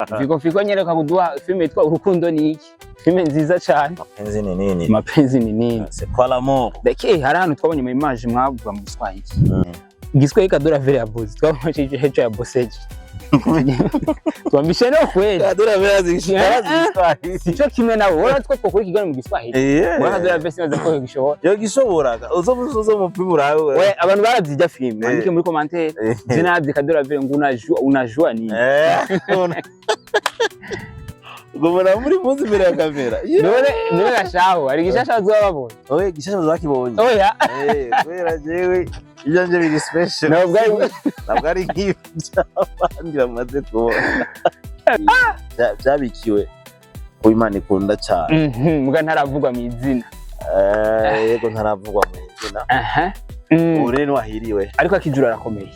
Fiko Fiko nyereka kuduha filime yitwa Urukundo ni iki, filime nziza cyane. Mapenzi ni nini? Mapenzi ni nini? C'est quoi l'amour? Dake hari ahantu twabonye mu image mwavuga mu Giswahili. Igiswahili kadura vile ya bozi twabonye hecho ya boseji, twambishe no kweli. Kadura vile zishikara. Sico kimwe nawe wora two twokora ikiganiro mu Giswahili. Wora kadura vile sinaza ko gishobora. Yo gishoboraga uzo mupima urabe. We abantu baravyija filime, andike muri commentaire. Je navye kadura vile ngo unajua unajua nini? Ubona muri muzi imbere ya kamera. None none gashaho hari gishasha bazoba babonye. Oye, gishasha bazakibonye. Oya. Kubera jewe ibyanje biri special. Ntabwo ari nk'ibyo abandi bamaze kubona. Byabikiwe ku Imana ikunda cyane. Muga ntaravugwa mu izina. Yego, ntaravugwa mu izina. Ubu rero wahiriwe. Ariko akijura arakomeye.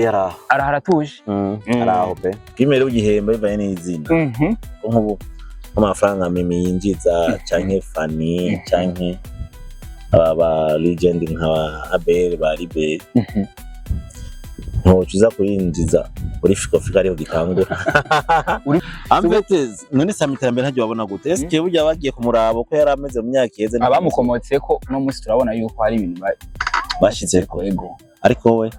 Araho. Araho aratuje. Araho pe. Filime rero ugihemba bivanye n'izina. Nk'ubu nk'amafaranga Mimi yinjiza canke Fanny canke aba ba legend nka Abel ba Liberi, ntoca uza kurinjiza uri Fiko Fiko ariho gitangura. Amvete none sami iterambere ntaryo babona gute? Eske burya bagiye kumuraba uko yari ameze mu myaka iheze? Abamukomotse ko uno munsi turabona yuko hari ibintu bashizeko. Yego. Ariko we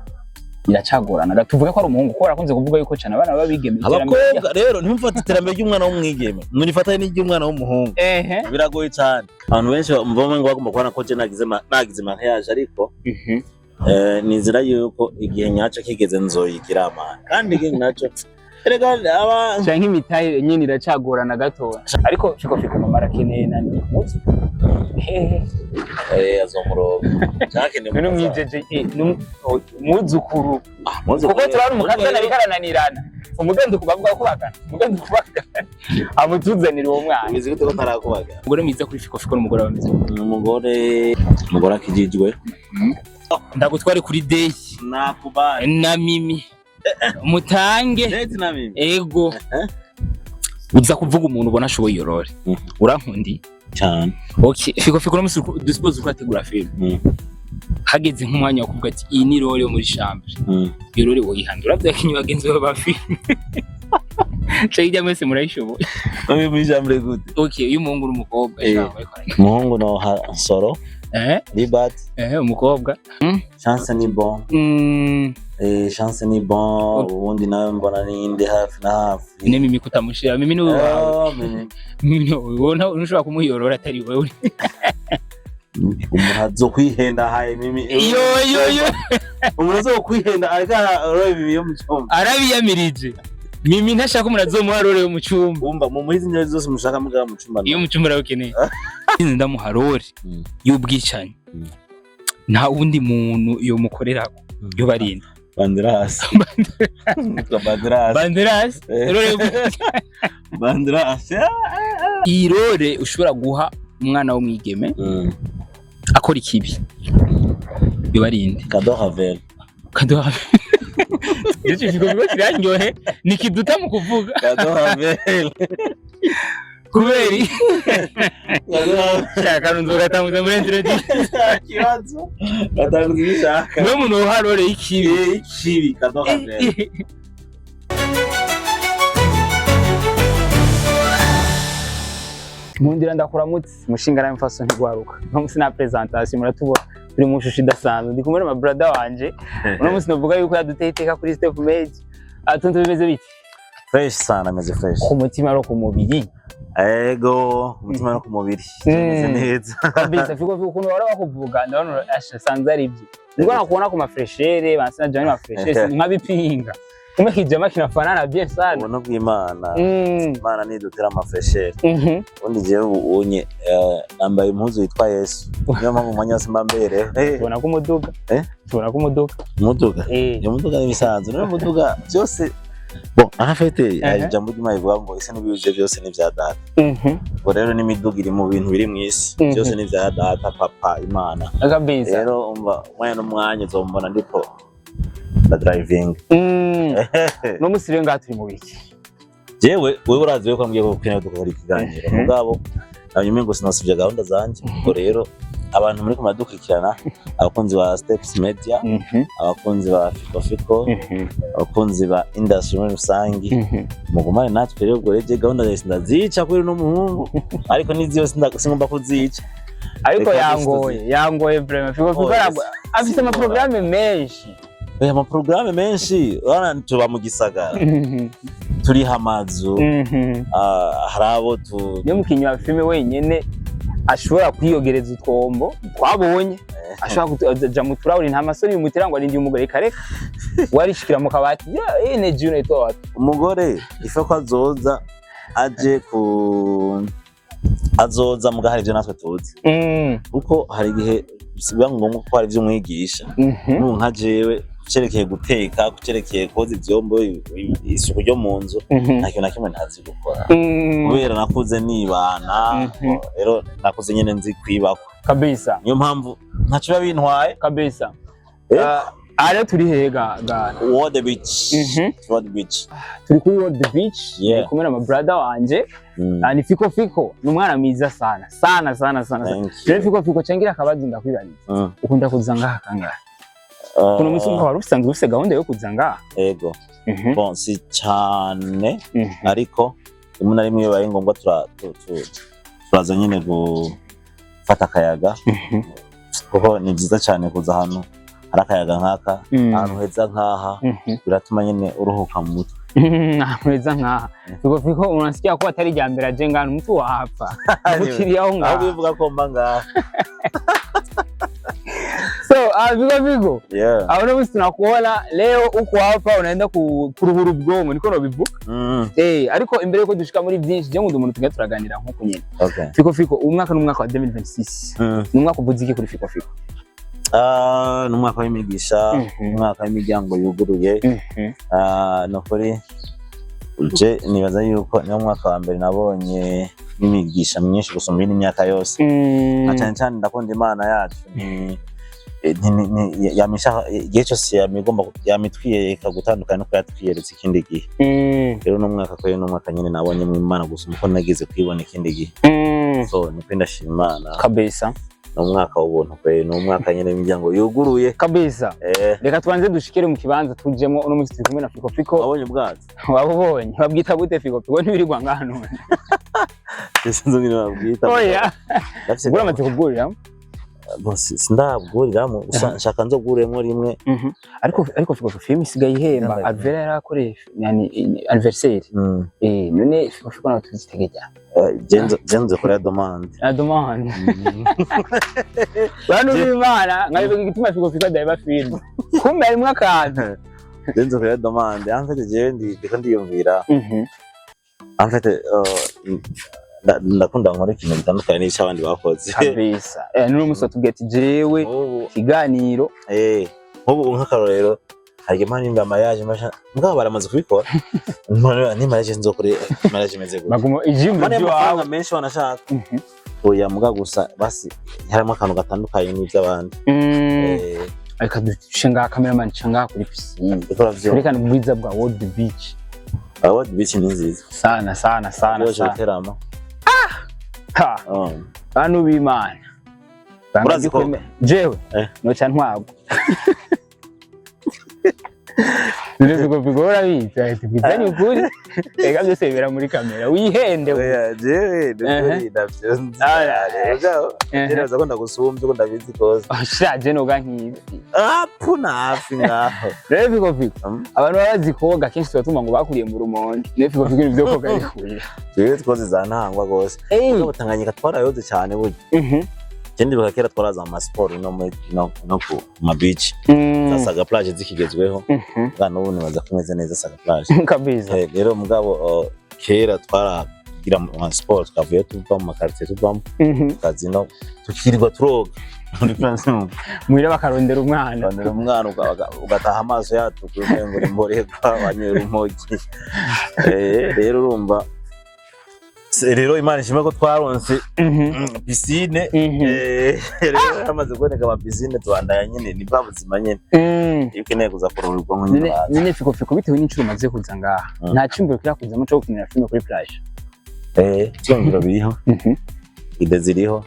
biracagorana. Tuvuge ko ari umuhungu kuko barakunze kuvuga yuko cyane abana b'abigeme abakobwa rero ntimufate iterambere ry'umwana w'umwigeme nurifatanye n'iry'umwana w'umuhungu. Biragoye cyane. Abantu benshi bumva ngo bagomba kubona ko je nagize mariage, ariko nizera yuko igihe nyaco kigeze nzoyigira amana, kandi igihe naco erega aba canke imitahe nyene iracagorana gatoya, ariko Fiko Fiko mama arakeneye nani muzi hehe. Azomuroga canke ni none umwijeje umwuzukuru, kuko turabona umukazana ariko arananirana, umugenzi kubavuga ko bagana umugenzi kubagana amutuzanira uwo mwana. Ubizi gute ko ntarakubagana? Umugore mwiza kuri Fiko Fiko n'umugore bameze Umugore akijijwe. Ndagutware kuri day Nakubali. Na Mimi mutange. Date na Mimi. Ego, uza kuvuga umuntu ubona ashoboye iyo role. Urankundi cyane. Okay, Fiko Fiko, no dusuppose uko ategura film, hageze nk'umwanya wo kuvuga ati iyi ni role yo muri chambre, iyo role woyihandura uravye abakinyi bagenzi bawe ba film canke ijya mwese murayishoboye? Mimi muri chambre gute? Okay, iyo umuhungu n'umukobwa bariko baragira. Umuhungu no ha Soro. Libat. Umukobwa. Chance ni bon. Chance ni bon. Ubundi nawe mbona ninde hafi na hafi. Ne Mimi kutamushira, Mimi ni wawe. Oh, Mimi. Mimi wowe ntushobora kumuhiyorora atari wewe. Umuntu azokwihenda haye Mimi. Iyo iyo iyo. Umuntu azokwihenda ariko arora Mimi yo mu cyumba. Arabiyamirije, Mimi ntashaka umuntu azomuha role yo mu cyumba. Umva mu muri izi zose mushaka mugaba mu cyumba. Iyo mu cyumba arawukeneye, ndamuha role y'ubwicanyi, nta wundi muntu yomukorerako yo barinda. Banderas. Banderas. Banderas. Role y'ubwicanyi. Banderas. Iyi role ushobora guha umwana w'umwigeme akora ikibi bibarinde? Kado Havel. Kaduha icyo gikorwa kiraryohe ni kiduta mu kuvuga. Kado Havel. Kubera iki? Kado Havel. Shaka nzogatanguza muri internet. Kibazo. Batanguza ibishaka. Niwe muntu uha role y'ikibi. Ikibi Kado Havel. Nkundira ndakuramutse mushinga nawe mfaso ntigwaruka. Uno munsi na presentation muratubona turi mu shusho idasanzwe, ndi kumwe na brother wanje. Uno munsi novuga yuko yaduteye iteka kuri Step Mage. Atuntu bimeze bite? Fresh sana, ameze fresh. Ku mutima no ku mubiri? Ego, umutima no ku mubiri. Tumeze neza. Kabisa. Fiko Fiko, ukuntu bahora bakuvuga ndabona asha sanze ari byo, nibwo nakubona ku mafreshere bansina jani mafreshere nkabipinga kumbe kijama kinafanana bien sana. Ubuntu bw'Imana. Imana nidutera amafreshere. Ubundi jewe ubu unye nambaye impuzu yitwa Yesu. Niyo mpamvu umwanya wose mba mberewe. Tubona ko umuduga. Tubona ko umuduga. Umuduga. Iyo muduga n'ibisanzwe. Niyo muduga byose. Bon, en fait, ijambo ry'Imana rivuga ngo isi n'ibiyuje byose ni ibya data. Ubwo rero n'imiduga iri mu bintu biri mu isi. Byose ni ibya data, papa, Imana. Kabisa. Rero umva umwanya n'umwanya uzombona ndiko nda driving. No musi rero ngaha turi mu biki? Jewe wewe urazi yuko ambwiye ko ukeneye dukora ikiganiro. Mugabo hanyuma ngo sinasubye gahunda zanje. Ubwo rero Abantu muri kumadukurikirana, abakunzi ba Steps Media, abakunzi ba Fiko Fiko, abakunzi ba industry muri rusangi, mugumane natwe. Rero ubwo rero gahunda zose ndazica kuri uno muhungu, ariko n'izi singomba kuzica. Ariko Reka. Yangoye, yangoye vraiment. Fiko Fiko Oh, yes. afise amaprograme menshi. Amaporogaramu menshi. Urabona tuba mu gisagara, turiha amazu, hari abo tu Niyo mukinyi wa filime wenyene ashobora kwiyogereza utwombo twabonye, ashobora kuja mu turahuri, nta masoni bimutera ngo arindiye umugore. Reka reka, warishikira mu kabati ya energy unaitoa wapi? Umugore ife ko azoza aje ku azoza muga hari ibyo natwe tuzi, kuko hari igihe biba ngombwa ko hari ibyo umwigisha. N'ubu nka jewe, kucerekeye guteka, kucerekeye koza ivyombo, isuku ryo mu nzu, nta kintu na kimwe ntazi gukora, kubera nakuze nibana. Rero nakuze nyene nzi kwibako. Niyo mpamvu ntaco biba bintwaye. Ah, rero turi hehe ga? World Beach. World Beach. Turi kuri World Beach. Ndi kumwe na ma brother wanje. Ah, ni Fiko Fiko, ni umwana mwiza sana sana sana sana. Thank you. Rero Fiko Fiko, cengira akabazo ndakwibariza. Ukunda kuza ngaha kangahe? Kuno musi wari usanzwe ufise gahunda yo kuza ngaha? Ego. Bon, si cane, ariko rimwe na rimwe iyo bibaye ngombwa turaza nyene gufata akayaga, kuko ni vyiza cane kuza ahantu hari akayaga nk'aka, ahantu heza nk'aha. Biratuma nyene uruhuka mu mutwe. Ahantu heza nk'aha. Fiko Fiko, unasikia ko atari rya mbere aje ngana mtu wa hapa, mukiriya wo Aho ngaha. bivuga ko mba ngaha. So Fiko Fiko, Yeah. uno musi tunakuona leo uko hapa, unaenda kuruhura ubwonko, niko nobivuga. Ariko imbere yuko dushika muri byinshi, je nkunda umuntu tugenda turaganira nkuko nyene. Fiko Fiko, umwaka n'umwaka wa 2026, ni umwaka uvuze iki kuri Fiko Fiko? Ah, ni umwaka w'imigisha, umwaka w'imiryango yuguruye. Ah, ni ukuri je nibaza yuko niwo mwaka wa mbere nabonye n'imigisha myinshi gusumba iyindi myaka yose, na cyane cyane ndakunda Imana yacu, ni yamisha igihe cyose yamigomba yamitwiyereka gutandukana nuko yatwiyeretse ikindi gihe. Rero uno mwaka ko n'umwaka nyine nabonye mu Imana gusumba uko nagize kwibona ikindi gihe. So niko ndashima Imana. Ni umwaka w'ubuntu kwe, ni umwaka nyine w'imiryango yuguruye. Reka tubanze dushikire mu kibanza tujemo. Uno munsi turi kumwe na Fiko Fiko. Wabonye ubwatsi? Wabubonye? Babwita gute, Fiko Fiko? Ntibirirwa ngaha none? Sinzi ingene babwita. Oya. Ndafise. Ubwo uramaze kubwuriramo? Bon, sindabwuriramo gusa nshaka nzoguremo rimwe. Ariko Fiko Fiko, filime isigaye ihemba. Yambaye. Alvera yarakoreye yani anniversaire. None Fiko Fiko nawe tuzitege cyane. Je nzokora demande. La demande. Bantu b'Imana, nkabivuga igituma Fiko Fiko adaheba filime. Kumbe harimwo akantu. Je nzokora demande. En fait, jewe ndiko ndiyumvira. En fait, ndakunda nkora ikintu gitandukanye n'icyo abandi bakoze. Kabisa. N'uno munsi watubwiye ati jewe Nk'ubu ikiganiro. Nk'ubu nk'akarorero, hari igihe mpora nimba mariage masha mugabo baramaze kubikora. Ni mariage nzokore mariage imeze gute? Baguma ijimbo Mane ry'iwawe. amafaranga menshi wanashaka. Oya, muga gusa basi harimo akantu gatandukanye n'iby'abandi. Reka duce ngaha, cameraman, ca ngaha kuri piscine. Ndiko uravyumva. Twerekane ubwiza bwa World Beach. World Beach ni nziza. Sana sana sana. Waje Sana. guterama. Ha, bantu b'Imana. Banga Urazi koga? Jewe noca ntwagwa. None Fiko Fiko urabizi, tubwizanye ukuri. Ega byose bibera muri kamera. Wihende. Oya, jewe ndukuri ndavyo nzi. Mugabo je nibaza ko ndagusumbye ko ndabizi kose. Ushaje noga nkizi. Apu na hafi ngaho. Rero Fiko Fiko, abantu baba bazi koga kenshi tuba tumva ngo bakuriye mu Rumonge. Rero Fiko Fiko ibintu vyo koga bikuriye. Jewe twoze za ntangwa gose. Mugabo Tanganyika twarayoze cyane burya. Je ndibuka kera twaraza mu masiporo no muri no ku ma beach. Za Saga Plage zikigezweho. Bwa n'ubu nibaza ko imeze neza Saga Plage. Rero mugabo kera twaragira mu masiporo, twavuye tuva mu makaritiye tuvamo, tukazi no tukirirwa turoga muri France. Muhira bakarondera umwana. Rondera umwana, ugataha amaso yatukuye umengo uri imborerwa wanywera urumogi. Rero urumva rero Imana ishimwe ko twaronse piscine. Rero hamaze kuboneka ama piscine, tubandanya nyine ni bwa buzima nyine. Iyo ukeneye kuza kuruhura ubwonko nyine None uraza. none Fiko Fiko, bitewe n'incuro umaze kuza ngaha, nta cyumviro kirakuzamo cyo gukinira filime kuri plage? Ivyumviro biriho, idées ziriho.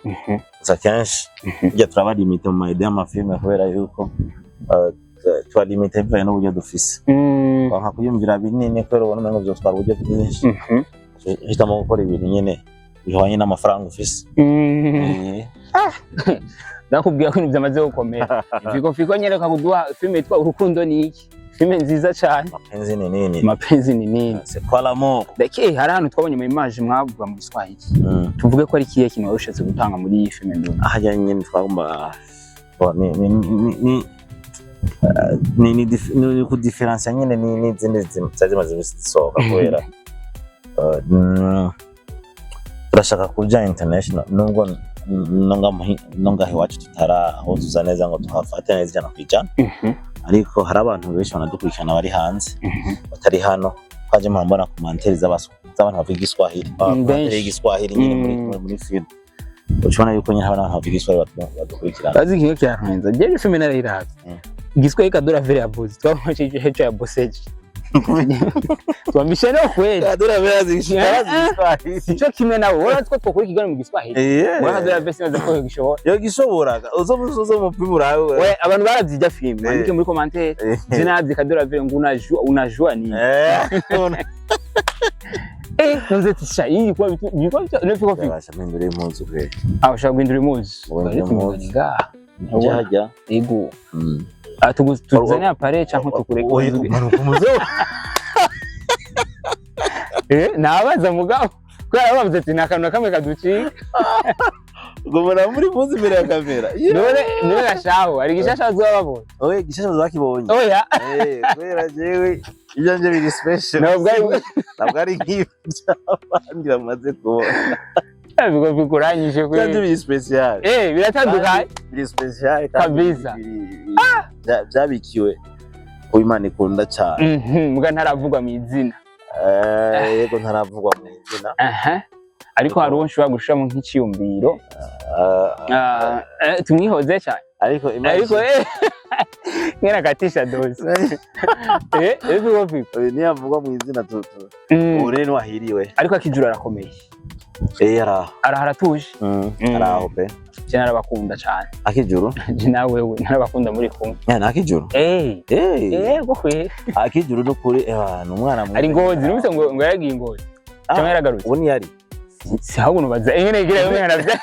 Gusa kenshi burya turaba limité mu ma idées y'ama films, kubera yuko tuba limité bivanye n'uburyo dufise. Nka kuyumvira binini, kubera ubona umengo vyotwara uburyo bwinshi, hitamo gukora ibintu nyene bihwanye n'amafaranga ufise. Ndakubwira ko ibintu byamaze gukomera. Fiko Fiko nyereka kuduha filime yitwa Urukundo ni iki, filime nziza cyane. Mapenzi ni nini? Mapenzi ni nini? C'est quoi l'amour? Dake hari ahantu twabonye mu image mwavuga mu Giswahili. Tuvuge ko ari ikihe kintu wari ushatse gutanga muri iyi filime ndundi? Ahajya nyene twagomba, bon, ni ku différencier nyene ni n'izindi zari zimaze imisi zisohoka, kubera turashaka kuja international, nubwo no ngaha iwacu tutarahuzuza neza ngo tuhafate neza 100%, ariko hari abantu benshi banadukurikirana bari hanze, batari hano. Twaje mpora mbona commentaires z'abantu bavuga Igiswahili, commentaires benshi. y'Igiswahili nyine muri muri film, ucibona yuko nyine hari abantu bavuga Igiswahili badukurikirana. Bazi ikintu kiranwenza, jewe filime narayiravye. Igiswahili Kadora Vere yavuze, twabonye ico yaboseje, twambishe no kweli. Sico kimwe nawe wowe, two twokora ikiganiro mu Giswahili, wowe Kadora Vere sinaza ko gishobora. Yo gishoboraga, uzo mupima urabe. We abantu baravyija filime, bandike muri commentaire. Je naravye Kadora Vere ngo unajua unajua nini? Ntuze tisha iyi kwa bitu biko bitu ne fiko fiko. Yabasha mpindura impuzu kweli. Ah, ushaka guhindura impuzu? Guhindura impuzu. Ngaha. Hajya. Ego. Ah, tuzane appareil canke tukureke? Oya, umanuka umuze. Nabaza mugabo kubera bavuze ati nta kantu na kamwe kaducika. Ubwo muri impuzu imbere ya kamera. None none gashaho hari igishasha bazoba babonye? Oya, gishasha bakibonye. Oya. Kubera jewe ibyanjye biri special. Ntabwo ari Ntabwo ari nk'ibi by'abandi bamaze kubona. Bigo bikuranyije Ibyanjye kuri biri special. Biratandukanye. Biri special kandi Kabisa. byabikiwe uwo Imana ikunda cyane. Muga ntaravugwa mu izina. Yego, ntaravugwa mu izina. Aha, ariko hari uwo nshobora gushiramo nk'iciyumviro. Ah, tumwihoze cyane. Ariko Imana Ariko ngena akatisha dozi ariko biko Oya, niyavugwa mu izina ubu rero niwahiriwe. Ariko akijuru arakomeye. Araho. Araho aratuje. Araho pe. Je narabakunda cyane. Akijuru. Je nawe wewe narabakunda muri kumwe. Nakijuru. Go kwe. Akijuru n'ukuri, ni umwana mwiza. Ari Ngozi, numvise ngo yaragiye Ngozi cyangwa yaragarutse? Ubu ntiyari. Si ahubwo nubaza ingene igira yo mwana bya.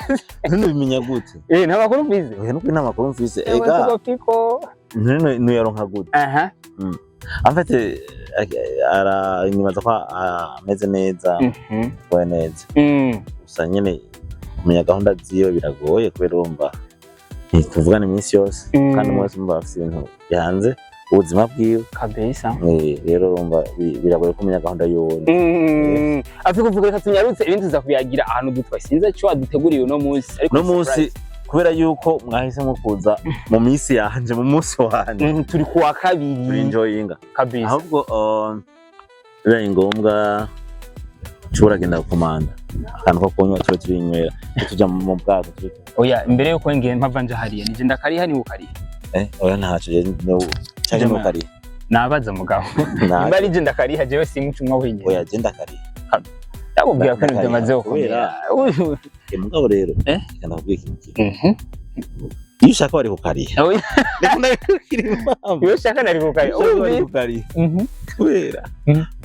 None ubimenya gute? Nta makuru mbizi. Oya, n'ukuri nta makuru mfise. Ega Ega fiko. none nuyaronka gute? Aha. En fait, ara nibaza ko ameze neza, we neza. Gusa nyene kumenya gahunda ziwe biragoye, kubera urumva ntituvugana iminsi yose, kandi umwe wese urumva afise ibintu bihanze ubuzima bwiwe. Kabisa. Rero urumva biragoye kumenya gahunda y'uwundi. Afiko uvuga reka tunyarutse, ibindi tuza kuyagira ahantu dutwaye, sinzi icyo waduteguriye uno munsi, ariko No munsi, kubera yuko mwahisemo kuza mu minsi yanje, mu munsi wanje, Turi kuwa kabiri. Turi enjoyinga. Kabisa. Ahubwo bibaye ngombwa nshobora genda gukomanda akantu ko kunywa, tube turinywera, tujya mu bwato tube Oya, imbere yuko ngiye mpava nja hariya, nije ndakariha ni ukariha? Oya, ntaco je no cyangwa Jamaa. nukariha. Nabaza mugabo. Ntaco. Nimba ari je ndakariha, jewe simucumwa wenyine. Oya, je ndakariha. Ndakubwira ko ibintu byamaze Ndakariha. gukomera. Mugabo rero, reka ndakubwira ikintu kimwe. Iyo ushaka wari kukariha. Oya. Reka ndabikubwira impamvu. Iyo ushaka nari kukariha. Iyo ushaka wari Ubi. kukariha, kubera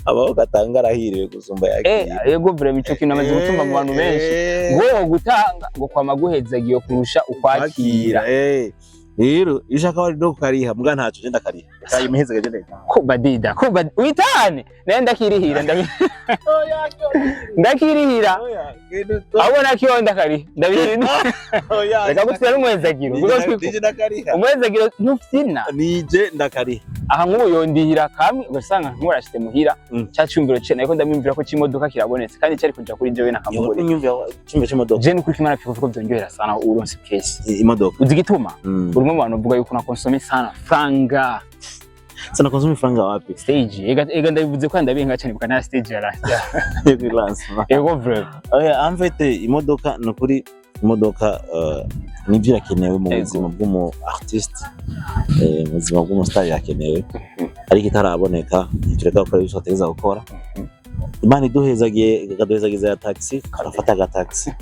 amaboko atanga arahiriwe gusumba yakira. Yego, vraiment ico kintu amaze gutuma mu bantu benshi ngo gutanga ngo kwama guhezagiye kurusha ukwakira. Rero iyo ushaka wari no kukariha, muga ntaco, je ndakariha. Reka imiheze gaje ndayitanga. Ko badida ko witane naye ndakirihira, ndakirihira ahubwo nakiyo ndakariha ndabihindura, reka gutwara n'umuhezagiro Nije ndakariha. Umuhezagiro ntufyina. Nije ndakariha. Aha nk'ubu yondihira kamwe ugasanga nk'urashitse muhira, ca ciyumviro ce nariko ndamwumvira ko c'imodoka kirabonetse kandi cari kuja kuri jewe nakamugurira. Unyumvira cyumba cy'imodoka. Je nukuri kimana fiko fiko vyongerera sana uronse kesi. Imodoka. Uzi igituma? Uri umwe mu bantu bavuga yuko nakonsome sana franga. Sana konsome franga wapi? Stage ega ega, ndabivuze ko ndabihenga cyane buka na stage ya Kuri lancement. Ego, vraiment. Oya, en fait imodoka nukuri, imodoka nibyo irakenewe mu buzima bw'umu artiste, mu buzima bw'umu star irakenewe, ariko itaraboneka ntitureka gukora ibyo twategereza gukora. Imana iduhezagiye ikaduhezagiza ya taxi, turafata aga taxi.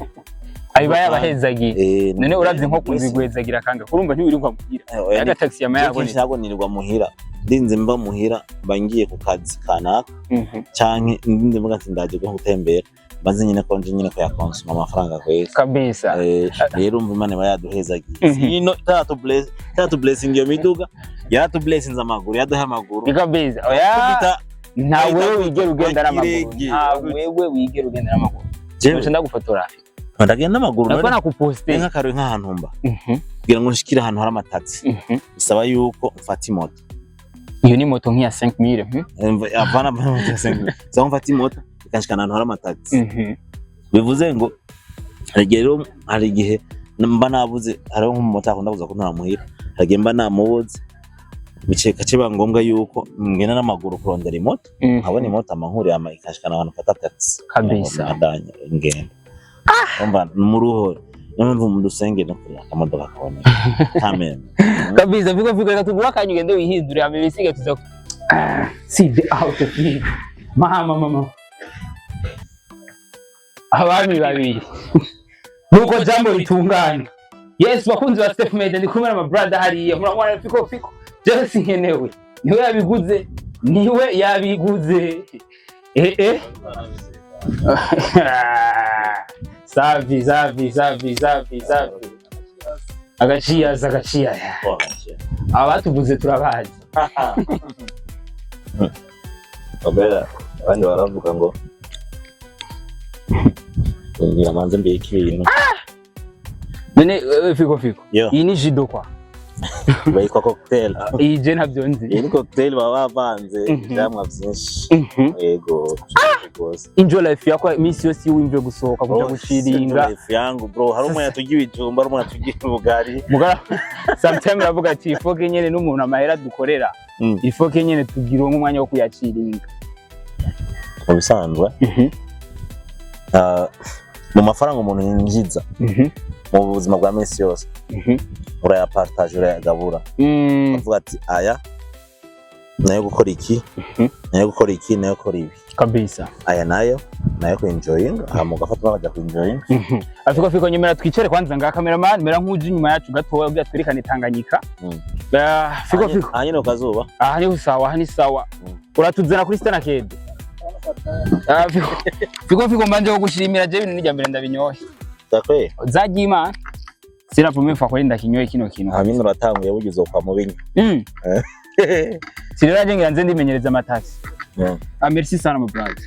Ayiba yabahezagiye. None uravye nko blessing. Kunzigwezagira kanga kurumva ntiwirirwa muhira. Oya, agatagisi yama kenshi yabonetse. Ntabwo nirirwa muhira. Ndinze mva muhira, mba ngiye ku kazi kanaka, canke ndinze mvuga ati ndaje nko gutembera, mbanze nyine ko nje nyine kuyakonsoma amafaranga kwezi. Kabisa. Rero umva, Imana iba yaduhezagiye. Ino itatu blessing iyo miduga, yaratu blessinze amaguru, yaduha amaguru. Ni kabisa, oya. Kubita Nta wewe wigera ugenda n'amaguru. Kirege. Nta wewe wigera ugenda n'amaguru. Jewe Nce ndagufotora. Ndagenda n'amaguru. Nako None nakuposte. Nk'akarori, nk'ahantu mba, kugira ngo nshikire ahantu hari amatagisi, bisaba yuko mfata imoto. Iyo ni moto nk'iya 5000, hmm? Apana, bisaba mfata imoto ikanshikana ahantu hari amatagisi. Bivuze ngo hari igihe rero, hari igihe mba nabuze, hariho nk'umumotari akunda kuza kuntora muhira, hari igihe mba namubuze, biceka kiba ngombwa yuko ngenda n'amaguru kurondera imoto, nkabona imoto amankuri ama ikanshikana ahantu mfata taxi. Kabisa. Nkabandanya ngenda. Umva, mu ruho niyo mpamvu mu dusenge no kurira akamodoka kaboneka kameme. Kabisa. Fiko fiko, reka tugura akanya ugende wihindure, hama ibisiga tuza. See the outfit, mama mama, abami babiri nuko jambo ritunganye. Yes, bakunzi ba Steph Media, ndi kumwe na brother hariya, muramubona, Fiko Fiko. Jewe sinkenewe, niwe yabiguze, niwe yabiguze. Safi safi safi safi safi, agaciyaza agaciya. Abatuvuze turabazi. Obera abandi baravuga ngo ngira manze mbike ibintu. None Fiko Fiko, Yo. iyi ni judo kwa? Bayitwa cocktail. Iyi je ntabyo nzi. Iyi ni cocktail, baba bavanze ivyamwa vyinshi. Yego rwose. Enjoy life yako iminsi yose iyo wimviye gusohoka kuja Oh, guciringa. life yangu bro, hari umuntu atugira ibijumba, hari umuntu atugira ubugari. Mugara sometimes uravuga ati ifoke nyene n'umuntu amahera dukorera, ifoke nyene tugira umwanya wo kuyaciringa. Mu bisanzwe, mu mafaranga umuntu yinjiza mu buzima bwa minsi yose, urayapartage, urayagabura, ukavuga ati aya nayo gukora iki, nayo gukora iki, nayo gukora ibi, aya nayo nayo kuenjoyinga, hama ugafata bakajya kuenjoyinga. Afiko fiko, nyemera twicare kwanza nga cameraman, mera nk'uje inyuma yacu gatoya kugira twerekane Tanganyika. Ah, Fiko Fiko. Aha nyine ku kazuba. Aha ni sawa, aha ni sawa. Uratuzana kuri Stana Kede. Ah, Fiko Fiko Fiko, mbanje kugushimira, je ibintu n'ijya mbere ndabinyoye. Dakwe. Zagiye Imana. C'est la première fois ko ndakinyoye kino kintu. Aha nyine uratanguye, bugize kwa mubinya. Sinera ngira nze ndimenyereza amataxi. Ah, merci sana my brother.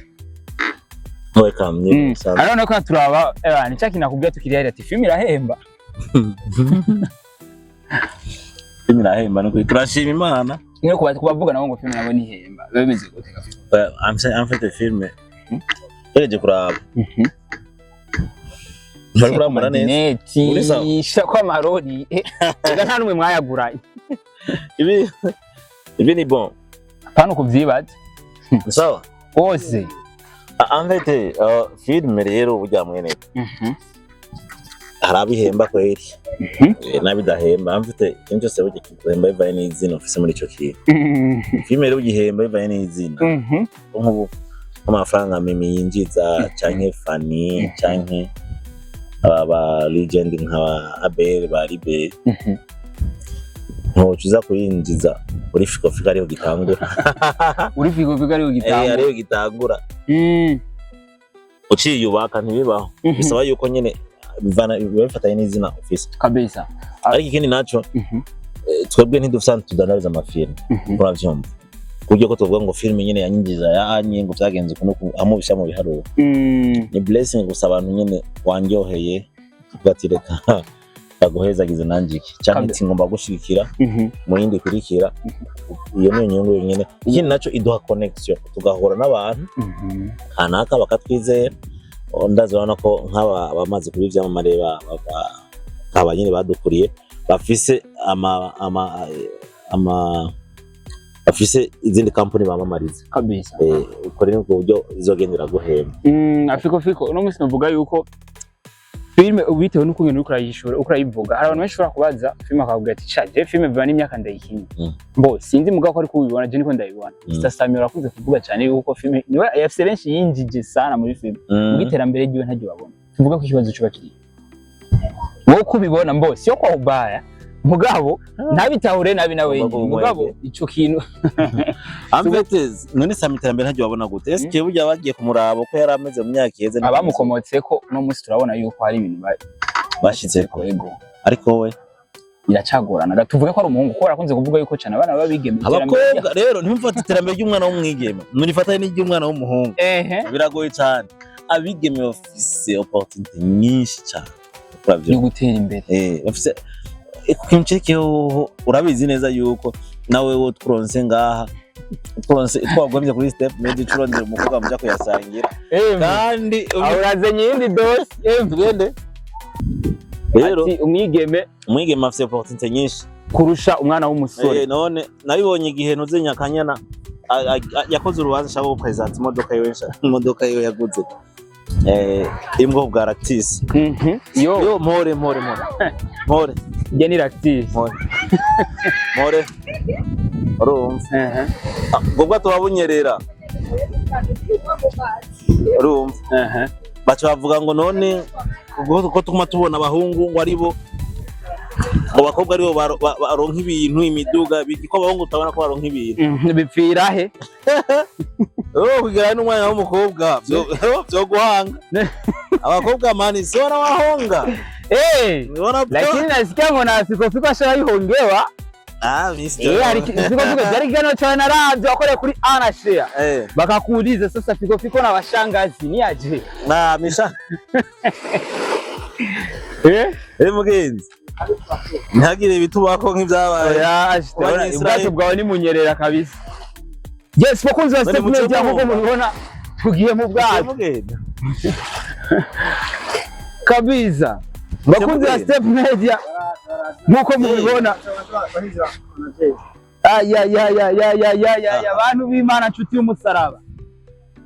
Welcome, ni bisanzwe. Arabona ko turaba ni cya kintu nakubwira tukiri hariya ati filime irahemba. Filime irahemba, ni ukuri turashima Imana. Niyo kuba kubavuga nabo ngo filime nabo ntihemba. Biba bimeze gute? I'm mfite filime tugereje kuraba, ntari kurambona neza. Neti Uri sawa? Shaka ko amarori. Ega nta numwe mwayagura. Ibi ni bon. Apana ukuvyibaza. Ni sawa. Hose. En fait, filime rero burya mwene hari abihemba kweri, n'abidahemba. En fait, ikintu cyose burya kiguhemba bivanye n'izina ufise muri ico kintu. Filime rero ugihemba bivanye n'izina. Nk'ubu nk'amafaranga Mimi yinjiza, canke Fanny, canke aba ba legend nka ba Abel, ba Liberi, ntoca uza kuyinjiza uri Fiko Fiko ariho gitangura. Uri Fiko Fiko ariho gitangura. Ariho gitangura. Uciyubaka ntibibaho. Bisaba yuko nyene biba bifatanye n'izina ufise. Ariko ikindi naco, twebwe ntidufise ahantu tudandariza amafilme. Uravyumva, kuburyo ko tuvuga ngo filime nyene yanyinjiza yanye, ngo vyagenze uku n'uku, hamwe ubishyira mu biharuro. Ni blessing gusa, abantu nyene wanryoheye, tuvuga ati reka baguhezagize nanje iki, canke ati ngomba gushigikira mu yindi ikurikira. Iyo niyo nyungu yonyene. Ikindi naco, iduha connection, tugahura n'abantu kanaka bakatwizera. Oh, ndazi urabona ko nk'aba bamaze kuba ivyamamare, aba nyene badukuriye, bafise ama bafise izindi kampani bamamariza. Ukora ni ubwo buryo izogenda iraguhemba. Afiko Fiko, uno munsi novuga yuko filime bitewe n'ukungene uriko urayishura, uko urayivuga, hari abantu benshi ushobora kubaza filime akavuga ati sha je filime biba n'imyaka ndayikinye. Mbo sinzi mugabo ko ariko ubibona, je niko ndayibona. Mr Samuel arakunze kuvuga cyane yuko filime niwe yafise benshi yinjije sana muri filime, mu iterambere ryiwe ntaryo babona. Tuvuga ko ikibazo cuba kiri Uko ubibona mbo sio kwa ubaya, mugabo ntabitahure nabi nawe Ugomba nyine, mugabo kuba ico kintu. En fait, none Sami iterambere ntaryo wabona gute? Est-ce que burya bagiye kumuraba uko yari ameze mu myaka iheze? Abamukomotseko uno munsi turabona yuko hari ibintu bashitseko. Yego. Ariko we Biracagorana. Tuvuge ko ari umuhungu, kuko barakunze kuvuga yuko cyane abana b'abigeme iterambere Abakobwa rero, ntimufate iterambere ry'umwana w'umwigeme murifatane n'iry'umwana w'umuhungu. Biragoye cyane. Abigeme bafise opportunité nyinshi cyane. Uravyo Yo gutera imbere. Bafise ku kintu cerekeyeho. Urabizi neza yuko nawe wo turonse ngaha, turonse twagomvye kuri Step Media, turondera umukobwa muja kuyasangira kandi Aho urazanye iyindi dosi. Tugende rero. Ati umwigeme Umwigeme afise opportunité nyinshi kurusha umwana w'umusore. None nabibonye igihe ntuze Nyakanyana yakoze urubanza, ashaka gupresenta imodoka yiwe imodoka yiwe yaguze, iri mu bwoko bwa Ractis. Yo. Yo, mpore, mpore, mpore, mpore. Njye ni Ractis. Mpore, mpore, urumva? Ah, ubwo bwato bunyerera, urumva? Baca bavuga ngo none ubwo ko tuguma tubona abahungu ngo aribo, ngo abakobwa aribo baronka ibintu, imiduga biki, ko abahungu utabona ko baronka ibintu? Bipfira he? Oh, kugira n'umwana w'umukobwa vyo guhanga abakobwa mani sio wahonga. Niona. Lakini nasikia ngo na Fiko ashaihongewa. Ah, mimi Fiko Fiko byari kiganiro cyane naravye wakoreye kuri Ana Share. Bakakuuliza sasa Fiko Fiko na washangazi ni aje? Na misha. Eh, mugenzi, ntihagire ibitubako nk'ivyabaye. Oya, Abanya ubwato bwawe ni munyerera kabisa. Yes, bakunzi ba None Step Media, muce nkuko mubibona tugiye mu bwato mugenda kabisa. Bakunzi ba mugenda. Step Media, nkuko mubibona, aya ya ya ya ya ya ya ya, bantu b'Imana, nshuti y'umusaraba,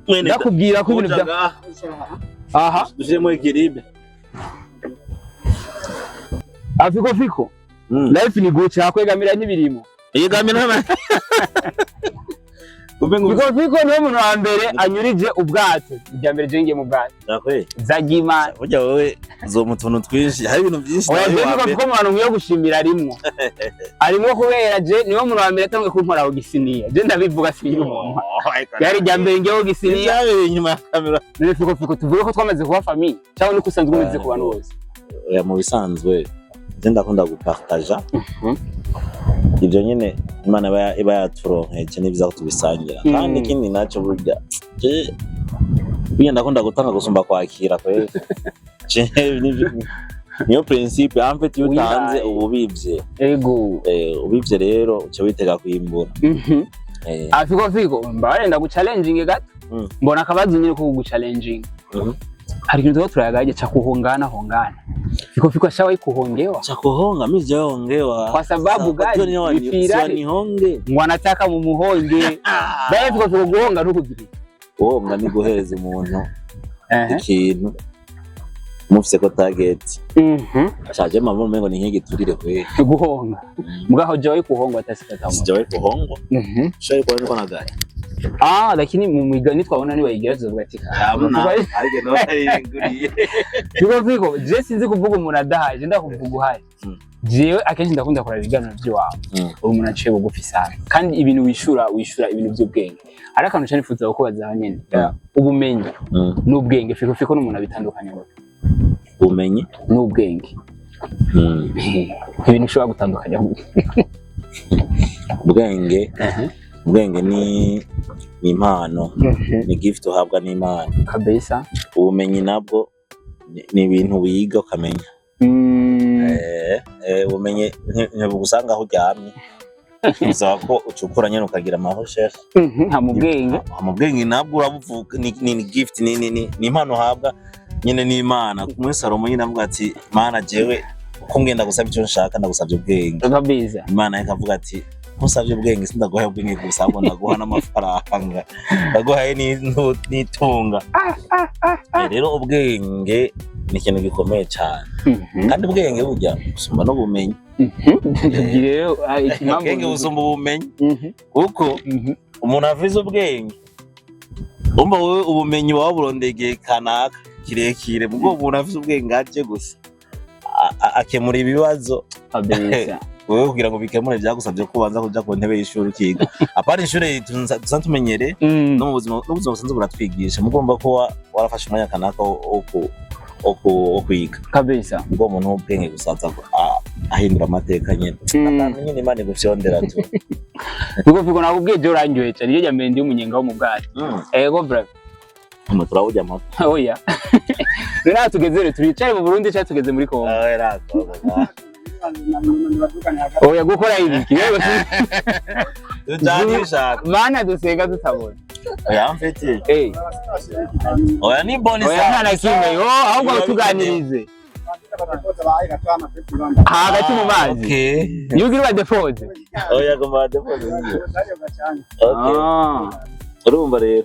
Mwene ndakubwira ko ibintu bya aha dushiremo équilibre. Afiko Fiko, life ni guca hakwegamira n'ibirimo. Yegamira na Kumbe ngo Fiko Fiko niwe muntu wa mbere anyurije ubwato. Irya mbere je ngiye mu bwato. Nakwe. Zagimana. Burya wowe zo mu tuntu twinshi, hari ibintu byinshi. Oya, Nawe je wa Fiko mbere. Fiko mu bantu nkwiye gushimira arimwo, arimwo, kubera je niwe muntu wa mbere atanguye kunkora ku gisiniya. Je ndabivuga singira umuntu, byari irya mbere ngiye ku gisiniya. Ibyabereye inyuma ya kamera. None Fiko Fiko, tuvuge ko twamaze kuba famille cyangwa niko usanzwe umeze ku bantu bose? Oya, mu bisanzwe je ndakunda gupartaja ibyo nyine Imana iba yaturonkeje. Ni byiza ko tubisangira. Kandi ikindi nacyo, burya je burya ndakunda gutanga gusumba kwakira kweli. Je niyo principe. En fait, iyo utanze Wihaye. uba ubivye. Ego. Ubivye rero uca witega kwimbura. Ah, Fiko Fiko, mbabarira ndaguchallenginge gato. Mbona akabazo nyine ko kuguchallenginga. Hari ikintu tuba turayagaje cha kuhongana hongana. Fiko Fiko ashawahi kuhongewa? Cha kuhonga, mimi sijaongewa. Kwa sababu gani? Bipfira he? Nihonge? Ngo anataka mumuhonge. Baye Fiko Fiko, guhonga nukugira iki? Guhonga ni guhereza umuntu ikintu mufise ko target. Ashaje mama, umengo ni nk'igiturire kweli. Guhonga. Mugaho jawahi kuhongwa hata sikata moja. Sijawahi kuhongwa. Shawahi kuona niko na gari. Ah, lakini mu migani twabona ni bayigira tuzovuga ati Hamna. Ariko no ayinguriye. Fiko Fiko, je sinzi kuvuga umuntu adahaje, ndakuvuga uhaje. Jewe akenshi ndakunda kuraba ibiganiro by'iwawe. Uri umuntu aciye bugufi sana, kandi ibintu wishura, wishura ibintu by'ubwenge. Hari akantu cyane nifuza kukubaza aho nyene. Ubumenyi n'ubwenge, Fiko Fiko n'umuntu abitandukanye gute? Ubumenyi N'ubwenge. Ibintu ushobora gutandukanya gute? Ubwenge ni impano, ni gift uhabwa n'Imana. Kabisa. Ubumenyi nabwo ni ibintu wiga ukamenya. Ubumenyi ntibugusanga aho uryamye, bisaba ko ucukura nyene ukagira amarecherche. Nka mu bwenge. Mu bwenge nabwo urabuvuga, ni gift, ni impano uhabwa nyene n'Imana. Muri Salomo nyine avuga ati: "Mana, jewe uko ngenda gusaba icyo nshaka, ndagusabye ubwenge." Imana ikavuga ati: "Ntusabye ubwenge, sindaguhaye ubwenge gusa, ahubwo ndaguha n'amafaranga, ndaguhaye n'itunga." Rero ubwenge ni ikintu gikomeye cyane. Kandi ubwenge burya busumba n'ubumenyi. Rero impamvu Ubwenge busumba ubumenyi kuko umuntu afise ubwenge, umva wowe ubumenyi waba burondeye igihe kanaka kirekire, ubwo umuntu afise ubwenge aje gusa. Akemura ibibazo. Kabisa. Wewe kugira ngo bikemure byagusabye ko ubanza kuja ku ntebe y'ishuri ukiga, apana ishuri dusanzwe tumenyereye. No mu buzima, n'ubuzima busanzwe buratwigisha, mugomba kuba warafashe umwanya kanaka wo kwiga. Kabisa. Ubwo umuntu w'ubwenge gusaza ahindura amateka nyene. Akantu nyene Imana igufyondera tu. Figo Figo, nakubwiye je uranyoye cyane, iyo mbere ndi umunyenga wo mu bwato. Ego brother. Hano turawurya amata. Oya, rero aha tugeze rero turicaye mu Burundi cyangwa tugeze muri Kongo? Oya, gukora ibiki yewe? Tujyane ushaka. Mana dusenga tutabona. Oya, mfite. Oya, ni boni. Oya, nta na kimwe yo, ahubwo Biba tuganirize hagati mu mazi. Okay. Niyo ugira badepoze. Oya, gomba depoze. Okay. Urumva rero,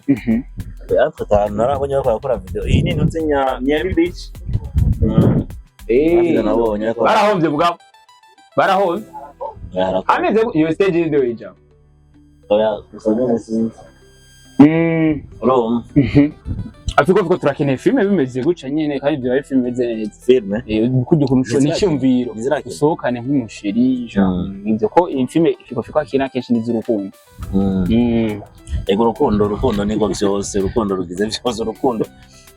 ariko ahantu narabonye bariko barakora video, iyi ni intuze nya Nyeri Beach. Nabonye ariko Barahombye bwabo, barahombye. Oya, Ameze iyo stage y'indobo ijambo. Oya, gusa nyene sinzi. Urumva. Ariko ko turakeneye filime bimeze gutya nyene, kandi ibyo ari filime imeze neza. Filme. Kurya ukuntu ushobora n'icyumviro Nizirake. usohokane nk'umu chéri, genre ibyo, ko iyi filime Fiko Fiko akina kenshi n'iz'urukundo. Ego, urukundo, urukundo niko vyose, urukundo rugize vyose, urukundo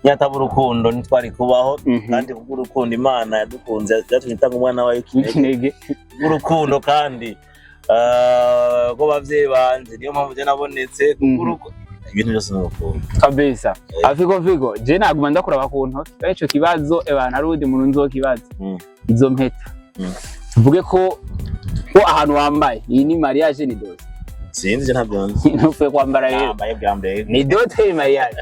nyataba urukundo ntitwari kubaho. Kandi kubw'urukundo Imana yadukunze yatumye itanga umwana wayo w'ikinege. W'ikinege. Kubw'urukundo kandi rw'abavyeyi banje niyo mpamvu je nabonetse. Ibintu byose ni urukundo. Kabisa. Afiko Fiko, je naguma ndakuraba ku ntoki, kandi ico kibazo ebana hari uwundi muntu nzokibaza. Izo mpeta, tuvuge ko ahantu wambaye iyi ni mariage, ni dot? Sinzi, je ntabyo nzi. Ntupfe kwambara rero. Nambaye bwa mbere. Ni dot, ni mariage?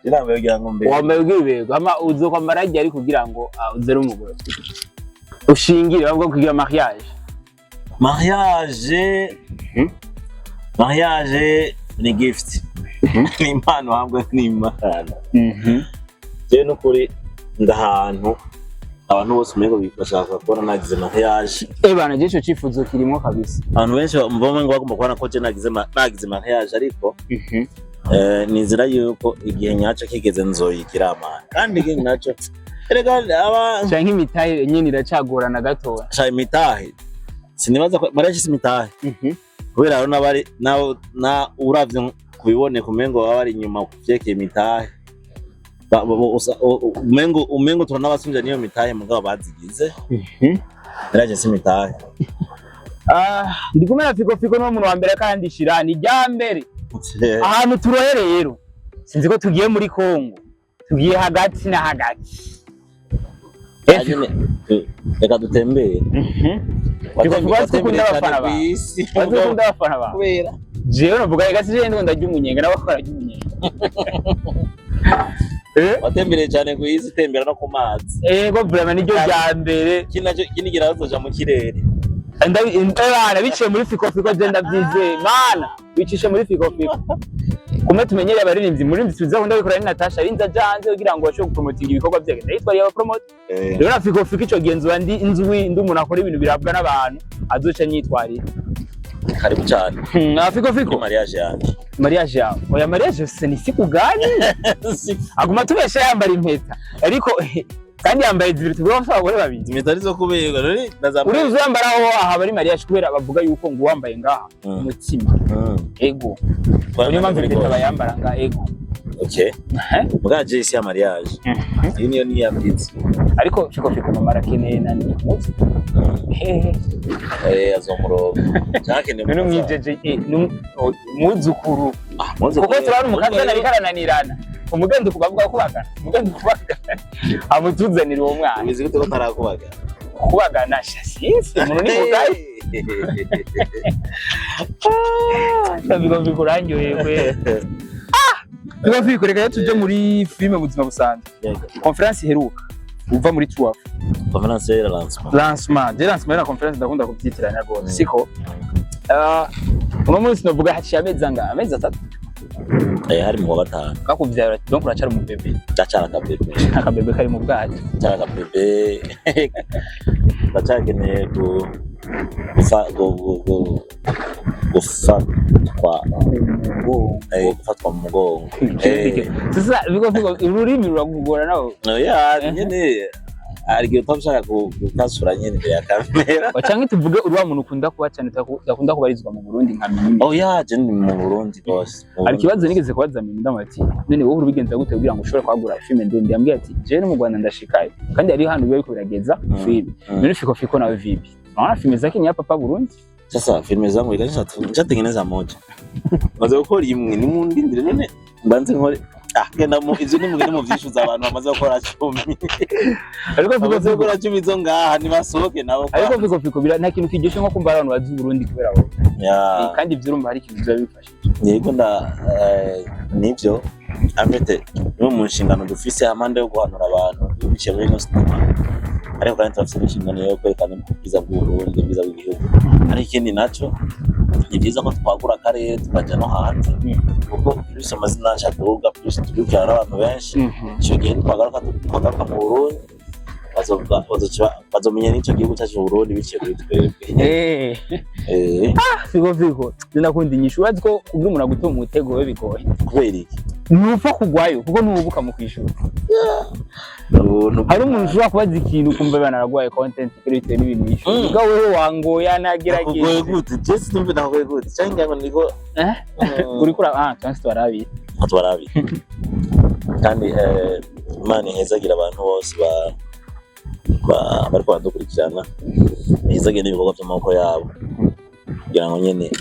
Je nambaye kugira ngo mbere. Wambaye ubwibego, hama uzokwambara ryari kugira ngo uzere umugore ushingire, bavuga kugira mariage? Mariage. Mariage ni gift, ni impano uhabwa n'Imana. Jewe n'ukuri ndahantu abantu bose umengo bashaka kubona nagize mariage. Eh bana, je ico cifuzo kirimo kabisa. Abantu benshi bumva ngo bagomba kubona ko je nagize mariage, ariko nizera yuko igihe nyaco kigeze nzoyigira amana, kandi igihe naco erega aba Canke imitahe nyene iracagorana gatoya. Sha, imitahe sinibaza ko mariage si imitahe, kubera rero n'abari na uravye kubiboneka umengo baba bari inyuma kuvyerekeye imitahe. Umengo turanabasumbya niyo mitahe, mugabo bazigize. Mariage si imitahe. Ah, ndi kumwe na Fiko Fiko, niwo muntu wa mbere kandi shira ni rya mbere ahantu turohe. Rero sinzi ko tugiye muri Kongo, tugiye hagati na hagati. Eh, Nyene, reka dutembere. Fiko Fiko, azi ko ukunda abafana bawe. Kw'isi. Azi ko ukunda abafana bawe. Kubera Jewe navuga reka sije ndiko ndarya umunyenga, n'abakora arya umunyenga. Eh? Watembereye cyane ku isi, utembera no ku mazi. Ego, vraiment niryo rya mbere. Ikindi nacyo, ikindi gihe uzoja mu kirere. Ebana, biciye muri Fiko Fiko, je ndavyizeye. Mana bicishe muri Fiko Fiko. Kumwe tumenyereye abaririmbyi, muririmbyi tuzi akunda bikora ni Natasha, arinze aja hanze kugira ngo bashobore gupromotinga ibikorwa vye, ndayitwariye aba promote. Rero na Fiko Fiko ico gihe nzoba ndi nzwi, ndi umuntu akora ibintu birabwa n'abantu, azoca nyitwarira. Karibu cyane. Na Fiko Kuri Fiko. Mariage yanjye. Mariage yawe? Oya, mariage se ni siku gani? Aguma tubesha yambara impeta, ariko kandi yambaye zibiri, tuvuga ko afite abagore babiri. Impeta arizo kuberwa none ndazambaye. Urinze uyambara aho aha bari mariage, kubera bavuga yuko ngo uwambaye ngaha umutima. Ego, niyo mpamvu impeta bayambara ngaha, ego. Okay. Eh? Muga je isi ya mariage iyi niyo niya pizza. Ariko Fiko Fiko, mama arakeneye nani muzi hehe? Eh, azomuroga cyakeneye. None umwijeje umwuzukuru. Muzukuru. Kuko turabona umukazana ariko arananirana, umugenzi kubavuga kubagana, umugenzi kubagana, amutuzanira uwo mwana. Ubizi gute ko ntarakubaga? Kubagana sha, sinzi, umuntu ni mugari. Fiko Fiko uranyoye kwe. Fiko Fiko, reka tuje muri filime buzima busanzwe. Conference iheruka uva muri tour. Conference ya lancement. Lancement, je lancement na conference ndakunda kubyitiranya rwose, siko? Ah, uno munsi novuga haciye amezi angahe? Amezi 3. Eh, hari mu wa gatanu. Kakuvyara, donc uracara umu bébé. Ndacara akabebe. Akabebe kari mu bwato. Ndacara akabebe, ndacyakeneye gu gufa gu gu gu gufatwa, gufatwa mu mugongo. Sasa Fiko Fiko, ururimi rurakugora nawe. Oya, nyene. Hari igihe utaba ushaka gukasura nyene imbere ya kamera. Canke tuvuge uri wa muntu ukunda kuba cyane, udakunda kubarizwa mu Burundi nka Mimi? Oya, je ni mu Burundi rwose. Mu Hari Burundi. ikibazo nigeze kubaza Mimi, ndamubaza ati: "None wowe ubigenza gute kugira ngo ushobore kwagura filime ndundi?" Yambwiye ati: "Jewe no mu Rwanda ndashikayo, kandi hariho hano biba biriko birageza filime." None Fiko Fiko nawe vipi? Unaona filime zake ni hapa pa Burundi? Sasa filime zangu nishatengeneza moja, maze gukora imwe, nimundindire none mbanze nkore. Ah, genda mu ivyo, nimugende muvyishuza abantu bamaze gukora 10. Ariko Fiko Bamaze Fiko gukora 10 zo ngaha, nibasohoke nabo. Ariko Fiko Fiko nta kintu kiryoshe nko kumva abantu bazi Burundi kubera wowe. Ya. Kandi ivyo urumva hari ikintu biba bifashije. Yego, nda nivyo amete niyo mu nshingano dufise amande yo guhanura abantu biciye muri ino sinema, ariko kandi turafise n'inshingano yo kwerekana ubwiza bw'Uburundi, ubwiza bw'igihugu. Ariko ikindi naco, ni byiza ko twagura akarere tukaja no hanze, kuko plus amazina yacu aduga, plus turikirana n'abantu benshi. Ico gihe twagaruka mu Burundi, bazomenya n'ico gihugu cyacu Burundi biciye kuri twebwe. Fiko Fiko, ndakunda inyishu. Urazi ko kugira umuntu aguta mu mutego we bigoye. Kubera iki? Ntupfa kugwayo kuko ntubuka mu kwishura. Ubuntu. Hari umuntu ushobora kubaza ikintu ukumva bana aragwaye content kuri bitewe n'ibintu yishyura. Ubwo wewe wangoye. Nakugoye Nagerageje. gute? Je sinumve nakugoye gute, canke ngo niko Eh? Uriko ura ah cyangwa se twarabiye. Tubarabi kandi Imana ihezagira abantu bose bariko baradukurikirana, ihezagira n'ibikorwa by'amaboko yabo, kugira ngo nyene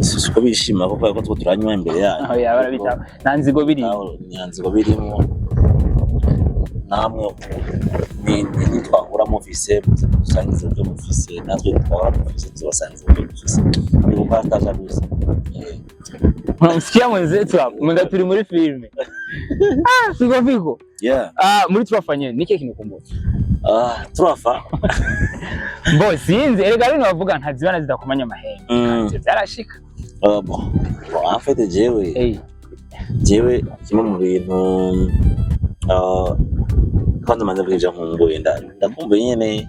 siko bishima kuko ko two turanywa imbere yanyu. Aho yaba arabita nta nzigo biri. Naho nta nzigo birimo. Namwe nitwahura mufise, muze mudusangize ibyo mufise, natwe twahura mufise tubasangiza ibyo dufise, ni gupartaja gusa. Unamsikia mwenzetu hapo, mwenga turi muri filme. Ah, Fiko Fiko. Yeah. Ah, muri turafanye niki kintu kumbuka? Ah, turafa. Bo sinzi, erega bino bavuga ntazibana zidakomanya amahembe. Ivyo byarashika. Ah, bon. Bon, en fait jewe jewe kimwe mu bintu, kwanza manze mvuge ivyo nkumbuye, ndakumbuye nyene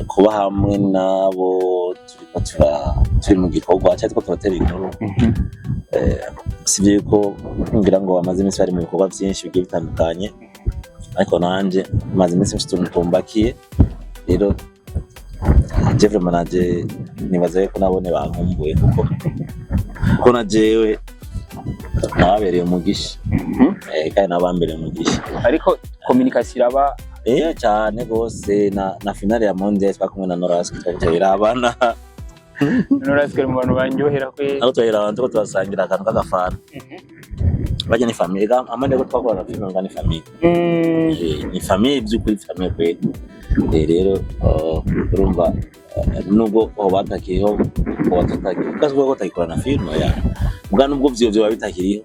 kuba hamwe nabo turiko turi mu gikorwa cyangwa turiko turatera inkuru. Sivyo yuko ngira ngo bamaze iminsi bari mu bikorwa vyinshi bigiye bitandukanye, ariko nanje maze iminsi mfite utuntu tumbakiye. Rero je vraiment nanje nibaza yuko nabone bankumbuye, kuko na jewe nababereye umugisha. Kandi nabambereye umugisha. Ariko communication iraba? Eh, cyane gose. Na finale ya Mondial twakumwe na Noras, twabirabana. Nurasikare mu bantu banyohera kwe. Aho twahera tuko turasangira akantu k'agafana, bajya ni famille ga amande ko twakorana filime nga ni famille. Ni famille by'ukuri, famille kweli. Rero urumva, nubwo aho batakiriho ngo batatakiriho kazi ko batagikorana filime ya muga, nubwo vyo vyoba bitakiriho,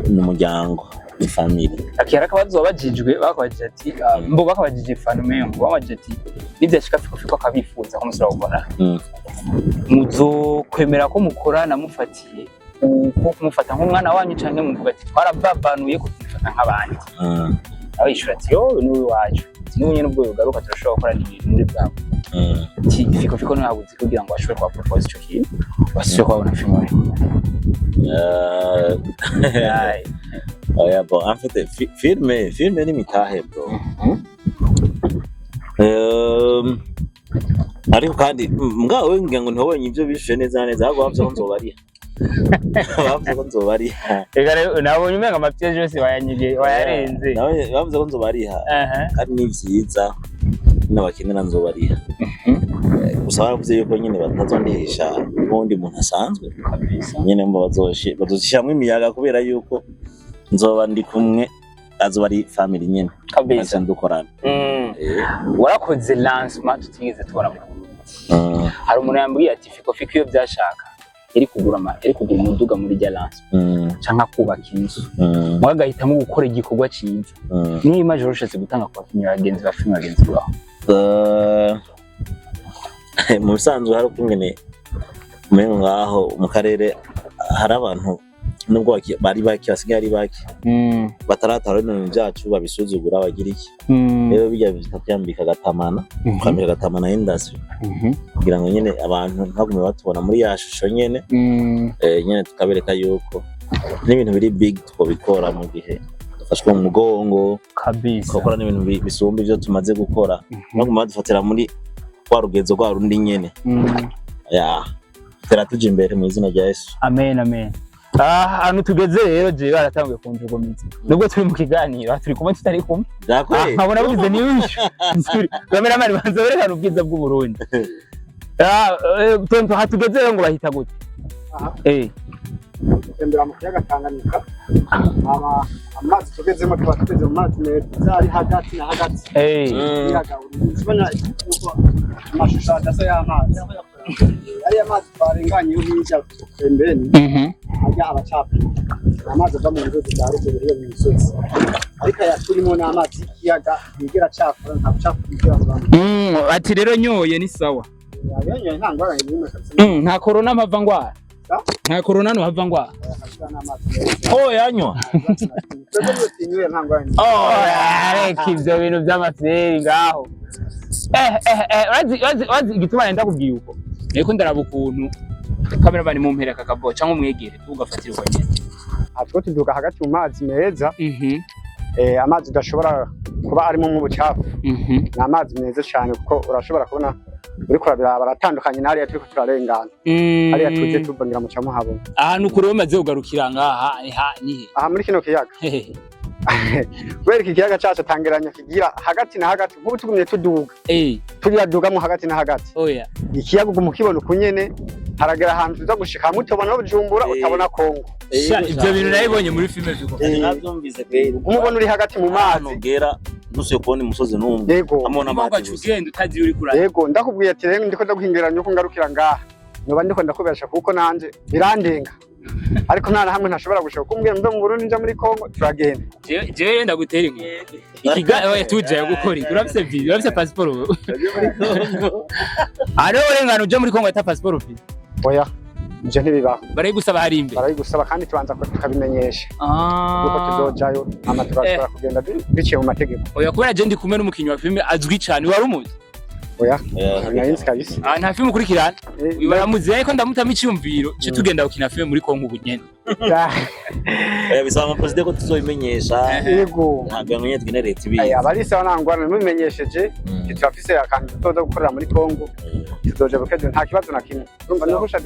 ni umuryango, ni famille. Akihara akabazo wabajijwe, bakabajije ati mbo bakabajije fana umengo babajije ati: "Nivyashika Fiko Fiko akabifuza ko musubira gukora, muzokwemera ko mukorana mufatiye uko kumufata nk'umwana wanyu, canke muvuga ati twarabavanuye ko tumufata nk'abandi?" Nawe yishura ati: "Yo, ni uwacu." Ati: "N'ubu nyene ubwo yogaruka turashobora gukorana ibintu muri bwabo." Ati: "Fiko Fiko ntihabuze kugira ngo ashobore kuba propose ico kintu, basubire kubabona filime bari kumwe." Oya, bon, en fait filme ni mitahe, bro. Ariko kandi mbwa ngira ngo ntiwabonye ibyo bishuye neza na neza, ahubwo bavuze ko nzobariha, bavuze ko nzobariha. Reka rero, nabonye umenga ama pièges yose wayanyige wayarenze. Nawe bavuze ko nzobariha. Kandi ni vyiza, n'abakenera nzobariha. Gusa baravuze yuko nyine batazondihisha nk'uwundi muntu asanzwe. Nyine mbo bazoshiramwo imiyaga kubera yuko nzoba ndi kumwe, azoba ari family nyene. Aca dukorana. Warakoze lancement tutigeze tubona mu Burundi. Hari umuntu yambwiye ati: "Fiko Fiko iyo byashaka yari kugura umuduga muri rya lancement canke akubaka inzu." Mwe agahitamo gukora igikorwa ciza. Niyo image warushatse gutanga ku bakinyi bagenzi ba filime bagenzi bawe? Mu bisanzwe hari ukungene umengo ngaho mu karere hari abantu, nubwo bari bake, basigaye ari bake, bataratara bino bintu byacu, babisuzugura, bagira iki. Rero bijya bitabyambika agatamana, ukambika agatamana industry, kugira ngo nyene abantu ntibagume batubona muri ya shusho nyene. Nyene tukabereka yuko n'ibintu biri big twobikora mu gihe Dufashwe mu mugongo, Kabisa. tugakora n'ibintu bisumba ivyo tumaze gukora. Baguma badufatira muri rwa rugenzo rwa rundi nyene. Ya, tera tuja imbere mu izina rya Yesu. Amen, amen. Ah, ahantu tugeze rero, jewe baratanguye kunjugumiza, nubwo turi mu kiganiro, turi kumwe tutari kumwe. Vyakweye. Nkabona bugize niyushu. Cameraman, banza werekana ubwiza bw'Uburundi. Ah, tonto, hatugeze rero ngo bahita gute? Aha. Eh. Gutembera mu kiyaga Tanganyika. Aba amazi tugezemo, tuba tugeze mu mazi meza ari hagati na hagati y'ibiyaga. Ubona yuko amashusho adasa y'amazi, ariya mazi twarenganye yo hirya pembeni, ajya abacafu, ni amazi ava mu nzuzi za ruguru iyo mu misozi, ariko aya turimo ni amazi y'ikiyaga, ntiyigera acafura, nta bucafu bwigera bubamo. Ati rero nyoye ni sawa. Ayanyoye nta ngorane n'imwe kabisa. Nta corona mpava ngwara. Sa? Nta corona no hava ngwara. Aya kabisa, ni amazi meza. Oh, yanywa. Twebwe niyo tinywera nta ngorane n'imwe. Oh, reka ivyo bintu vy'amaferi ngaho. Urazi igituma nenda kubwiye uko? Niko ndaraba ukuntu cameraman mumpera akakabo cyangwa umwegere ugafatira uko nyene. Aha turiko tuduga hagati mu mazi meza, amazi udashobora kuba arimo nk'ubucafu. Ni amazi meza cyane, kuko urashobora kubona uriko urabiraba aratandukanye n'hariya turiko turarengana, hariya tuje tuva, ngira muca muhabona. Ahantu kure bamaze kugarukira ngaha ni ha nihe? Aha muri kino kiyaga, Hehe. kubera iki kiyaga cacu tangeranya kigira hagati na hagati, nk'ubu tugumye tuduga, turiradugamo hagati na hagati, Oya. ikiyaga uguma ukibona ukunyene, haragera ahantu tuza gushika hamwe utabona Bujumbura, utabona Kongo. Sha, ivyo bintu nabibonye muri filime ziko. Navyumvise kweri. Uguma ubona uri hagati mu Ahantu mazi. ugera ntusuye kubona umusozi n'umwe. Yego. Hamwe n'amazi Ugaca gusa. ugenda utazi iyo uri kurara. Yego, ndakubwiye ati rero ndiko ndaguhingeranya uko ngarukira ngaha, noba ndiko ndakubesha, kuko nanje birandenga, ariko nta na hamwe ntashobora gushika kumbwira mve mu Burundi nja muri Kongo, turagenda. Jewe rero ndagutera inkuru. Ikiga oya, tujayo gukora iki? Urafise visa, urafise passport wewe? Hariho uburenganzira uja muri Kongo ata passport ufise? Oya, ivyo ntibibaho. Barayigusaba hari imbere. Barayigusaba, kandi tubanza tukabimenyesha yuko tuzojayo, hama tugashobora kugenda biciye mu mategeko. Oya, kubera je ndi kumwe n'umukinyi wa filime azwi cane, wari umuzi? Oya, Eh, nari nzi kabisa. Ah, nta filime ukurikirana? Eh, Baramuzi, ariko ndamutamo iciyumviro ce tugenda gukina filime muri Kongo ubu nyene. Oya, bisaba amaperezida ko tuzobimenyesha. Yego. Ntabwo nyine tugende leta ibizi. Aya abarisa nangwana mubimenyesheje, turafise akantu tuzoza gukorera muri Kongo, tuzoja bukejo, nta kibazo na kimwe. Urumva nuhusha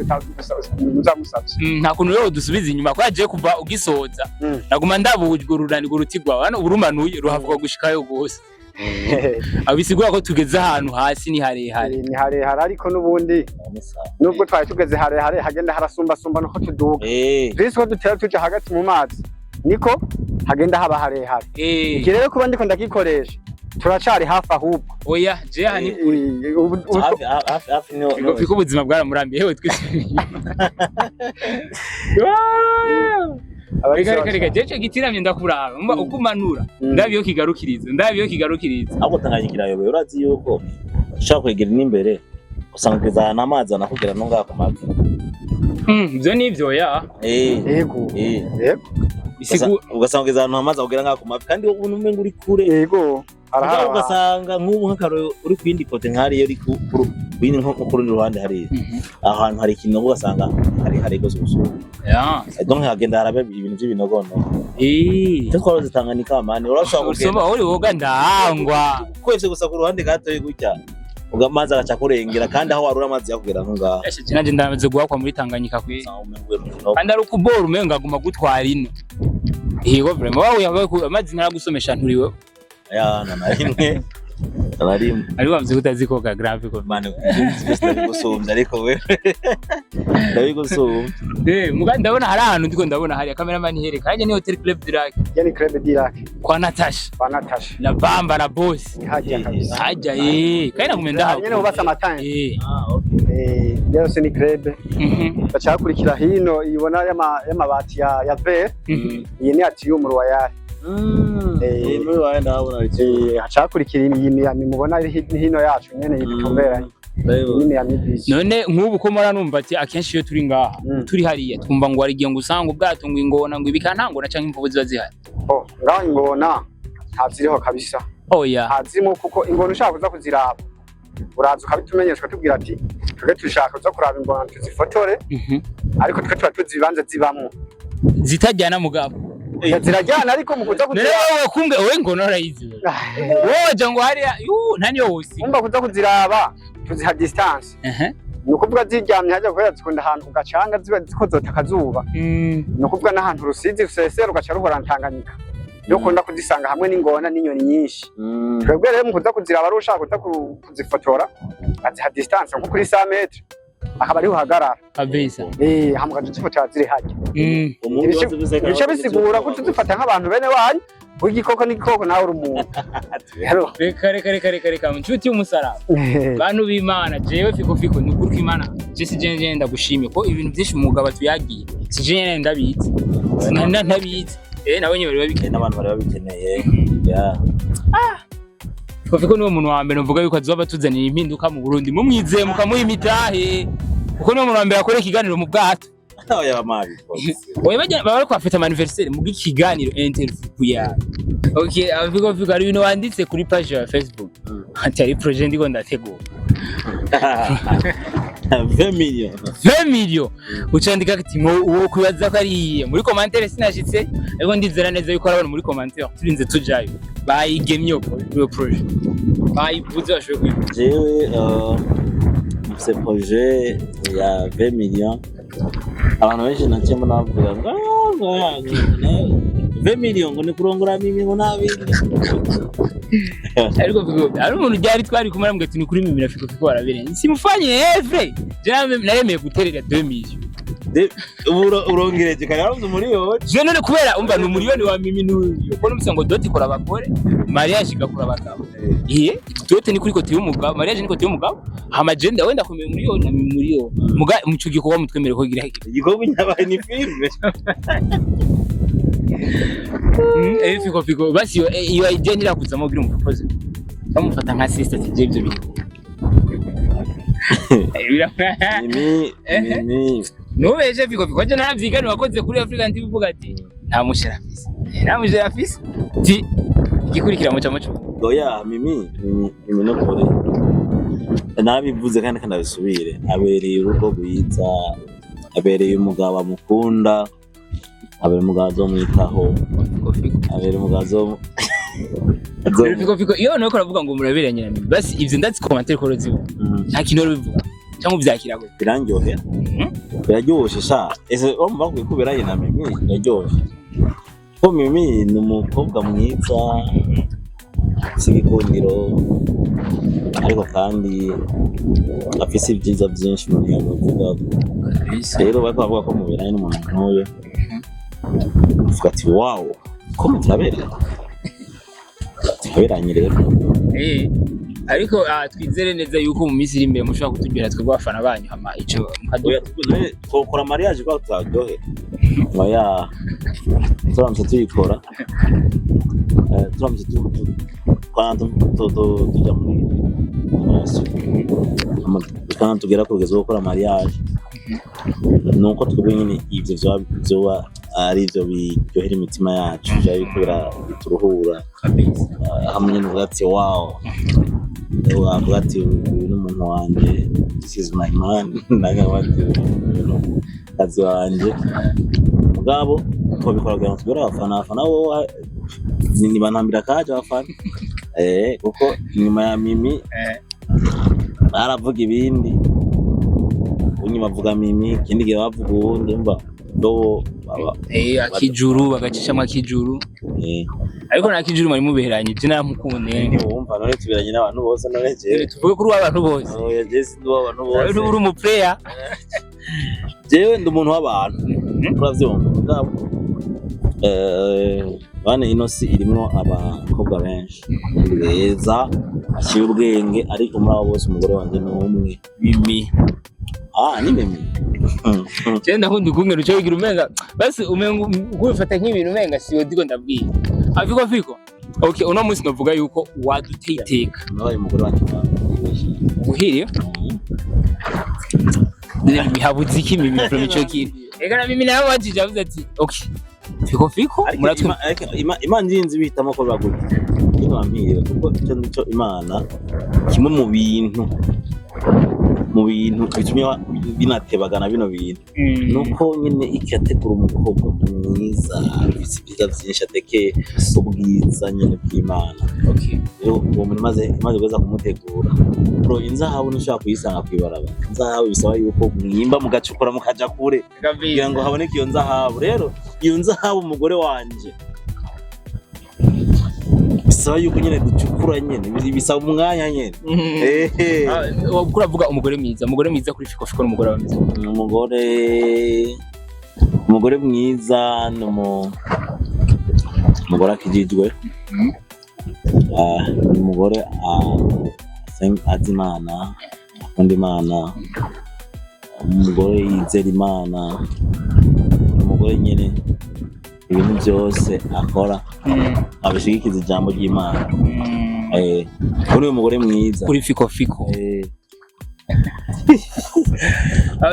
muzamusavye. Nta kuntu rero dusubiza inyuma ko yagiye kuva ugisoza. Naguma ndabujwe urunani uruti rwawe hano urumanuye ruhavuga gushikayo gose. Aho bisigura ko tugeze ahantu hasi ni harehare. Ni harehare, ariko n'ubundi nubwo twari tugeze harehare, hagenda harasumbasumba nuko tuduga. Visi ko dutera tuja hagati mu mazi, niko hagenda haba harehare. Iki rero kuba ndiko ndagikoresha, turacari hafi ahubwo. Oya, je aha ni kure. Ubu Hafi hafi hafi niho. Fiko ubuzima bwaramurambiye hewe twese. Reka reka reka, jewe gitiramye ndakuraba mba uko umanura, ndabi iyo kigarukiriza, ndabi iyo kigarukiriza. Ahubwo Tanganyika irayoboye. Urazi yuko ushobora kwegera n'imbere usanga ugeze ahantu amazi anakugera no ngaha ku mavi. Ivyo nivyo ya. Yego. Yego. Bisigu Ugasanga ugeze ahantu amazi akugera ngaha ku mavi, kandi wowe umenga uri kure. Yego. Mugabo arahaba. Ugasanga nk'ubu nk'akarorero uri ku yindi côté nk'hariya, uri ku yindi, nko ku rundi ruhande hariya, aho hantu hari ikinogo, ugasanga hari hari gose gusumba. Donc hagenda haraba ibintu by'ibinogonogo. Icyo twaroze Tanganyika, man, urashobora kugenda Usoma uri woga ndahangwa. kwese gusa ku ruhande gatoyi gutya, amazi agaca kurengera, kandi aho warura amazi yakugera nko ngaho. Eshe, nanje ndamaze guhakwa muri Tanganyika kwe. Usanga umenga uguye mu kinogo. Kandi ari ukubora umenga aguma gutwara ino. Yego, vraiment wawe yabaye amazi ntaragusomesha nturiwe. Ya, na rimwe na rimwe. Ariko bavuze ko utazi koga grave ko. Man, ndabigusumbya, ariko wewe ndabigusumbya. Muga ndabona hari ahantu ndiko ndabona hari cameraman hereka. Hajya ni Hotel Club du Lac. Yani Club du Lac. Kwa Natasha. Kwa Natasha. La Bamba la boss. Ni hajya kabisa. Hajya kandi nagumye ndaha. Nyene hubatse amatanga. Ah, okay. Yose ni club. Baca hakurikira hino ibona y'amabati ya vert. Iyi ni Atium Royal. Muri wawe ndahabona. Haca hakurikira iyi Miami mubona iri hino yacu nyene yitumberanye. Iyi ni Miami Beach. None nk'ubu ko mora numva ati akenshi iyo turi ngaha, turi hariya twumva ngo hari igihe ngo usanga ubwato ngo ingona ngo ibika, nta ngona canke imvubu ziba zihari? Oh, ngaho ingona ntaziriho kabisa. Oya. Ntazirimo, kuko ingona ushaka kuza kuziraba uraza ukabitumenyesha, ukatubwira ati twebwe dushaka kuza kuraba ingona tuzifotore, ariko twe tuba tuzi ibibanza zibamwo. Zitajyana mugabo. Zirajyana, ariko mu kuza None kuziraba, wowe kumbe wowe ingona urayizi wewe? Woja ngo hariya yu nta niyo wosiga. Umva, kuza kuziraba tuziha distance. Ni ukuvuga ziryamye hajya, kubera zikunda ahantu ku gacanga, ziba zikozota akazuba. Ni ukuvuga n'ahantu rusizi rusesera ugaca ruhora Tanganyika, niho ukunda kuzisanga hamwe n'ingona n'inyoni nyinshi. Twebwe rero mu kuza kuziraba, ari ushaka kuza kuzifotora, aziha distance nko kuri 100 mètres, akaba ariho uhagarara. Hama ugaca uzifotora ziri hajya. Ibice bisigura ko tuzifata nk'abantu bene wanyu, igikoko n'igikoko, nawe uri umuntu. Rero, Reka, reka, reka, reka, reka, nshuti y'umusaraba, bantu b'Imana, jewe Fiko Fiko, ni ukuri kw'Imana, je si je ngenda ndagushimye ko ibintu byinshi umugabo tuyagiye, si je nyene ndabizi, sinari ntabizi, nawe nyene bari babikeneye. N'abantu bari babikeneye, ya. Fiko Fiko niwe muntu wa mbere mvuga yuko azoba atuzanira impinduka mu Burundi, mumwizeye mukamuha imitahe, kuko niwe muntu wa mbere akora ikiganiro mu bwato. Oya, mabikoze. Oya, bajya baba bariko bafata anniversaire mu ikiganiro interview ya. Okay, Fiko Fiko, hari ibintu wanditse kuri page ya Facebook, ati hari projet ndiko ndategura. 20 millions. 20 millions, ucandika ati ngo uwo kwibaza ko ari iyihe muri commentaire. Sinashitse, ariko ndizera neza yuko arabona muri commentaire turinze tujayo bayigemye iyo projet, bayivuze, bashoboye kuyivuga. Jewe mfise projet ya 20 millions. Abantu benshi naciye mbona bavuga ngo: "Ah, ngo 20 millions ngo ni kurongora mimi ngo nabindi." Ariko Fiko, hari umuntu ryari twari kumwe arambwira ati ni kuri mimi na Fiko Fiko barabereye, simufanye evre, je naremeye guterera 2 millions. Urongereje kare waruze umuriyoni. Je none kubera umva ni umuriyoni wa mimi n'uyu, ko numvise ngo dot ikora abagore, mariage igakora abagabo. Iye dot ni kuri côté y'umugabo, mariage ni côté y'umugabo. Hama je wenda komeye umuriyoni na mimi umuriyoni muga muco gikorwa mutwemere ko gira. Igikorwa nyabaye ni filme. Fiko Fiko, basi iyo idea ntirakuzamo kugira umupropose, bamufata nka sister, ati je ibyo bintu Mimi, mimi. Nubeshe Fiko Fiko, je naravyigana wakoze kuri African TV uvuga ati nta mushera afise, nta mushera afise, ti igikurikira muca muco. Oya, mimi, mimi, mimi no kure nabivuze kandi ndabisubire, abereye urugo rwiza, abereye umugabo amukunda, abereye umugabo azomwitaho. Fiko Fiko. Abereye umugabo Fiko Fiko, iyo nuko uravuga ngo muraberanye na mimi, basi ivyo ndazi commentaire ko zibo nta kintu rero bivuga cyangwa uvyakira gute? Birandyohera, biraryoshe sha. Ese urumva ko kuberanye na mimi biraryoshe, ko mimi ni umukobwa mwiza, afise igikundiro, ariko kandi afise ibyiza byinshi umuntu yamuvuga. Rero bariko bavuga ko muberanye n'umuntu nk'uyo, uvuga ati: "Wow, ko muturaberanye, turaberanye rero." Ariko twizere neza yuko mu minsi iri imbere mushobora kutubwira twebwe abafana banyu, hama ico Oya, twokora mariage kwa tutaryohe. Oya, turamutse tuyikora, turamutse tuja muri relation, kandi tugera ku rugero rwo gukora mariage, nuko twebwe nyine ivyo vyoba ari ivyo biryohera imitima yacu, vyoba biriko bituruhura. Hamwe nyine uvuga ati: "Wow," wavuga ati: "Uyu ni umuntu wanje, this is my man," nange ati: "Uyu ni umukazi wanje." Mugabo twabikora kugira ngo tubere abafana. Abafana bo ni banambira kaje abafana, kuko inyuma ya mimi baravuga ibindi, unyuma bavuga mimi, ikindi gihe bavuga uwundi, umva ndo Akijuru bagacishamo akijuru. Ariko nta kijuru mwari muberanye, je naramukunde. Ntiwumva none tuberanye n'abantu bose none jewe? Tuvuge kuri w'abantu bose. Oya, jewe sindi uw'abantu bose. Uri umu player. Jewe ndi umuntu w'abantu, uravyumva? Mugabo bane ino si irimwo abakobwa benshi kandi beza baciye ubwenge, ariko muri abo bose umugore wanje ni umwe. Mimi. Ah, ni mimi. Je ndakunda ukungene uca wigira umenga basi umenga ukubifata nk'ibintu umenga siwe ndiko ndabwira. Afiko Fiko, okay, uno munsi novuga yuko waduteye iteka. Nabaye umugore wanje. Ubuhiriye habuze iki mimi from ico kintu? Eka na mimi nawe wajije avuze ati: "Okay, Fiko Fiko." Ariko Muratwe. Ariko Imana irinze ibihitamo ko biba gutya kino wambwira, kuko ico nico Imana, kimwe mu bintu Mu bintu bitumye binatebagana bino bintu, nuko nyine ikategura umukobwa mwiza, afise ibyiza vyinshi, atekeye ubwiza nyine bw'Imana. Rero uwo muntu imaze guheza kumutegura, bro, inzahabu ntushobora kuyisanga kw'ibarabara. Inzahabu bisaba yuko mwimba, mugacukura, mukaja kure kugira ngo haboneke iyo nzahabu. Rero iyo nzahabu, umugore wanje, bisaba yuko nyine ducukura nyine, bisaba umwanya nyine. Ehe. Uko uravuga umugore mwiza, umugore mwiza kuri Fiko Fiko n'umugore wa mwiza? Umugore mwiza ni umugore akijijwe. Ah, ni umugore azi Imana, akunda Imana, umugore yizera Imana, umugore nyine ibintu byose akora abishigikiza ijambo ry'Imana. Kuri uyu mugore mwiza. Kuri Fiko Fiko. Eh.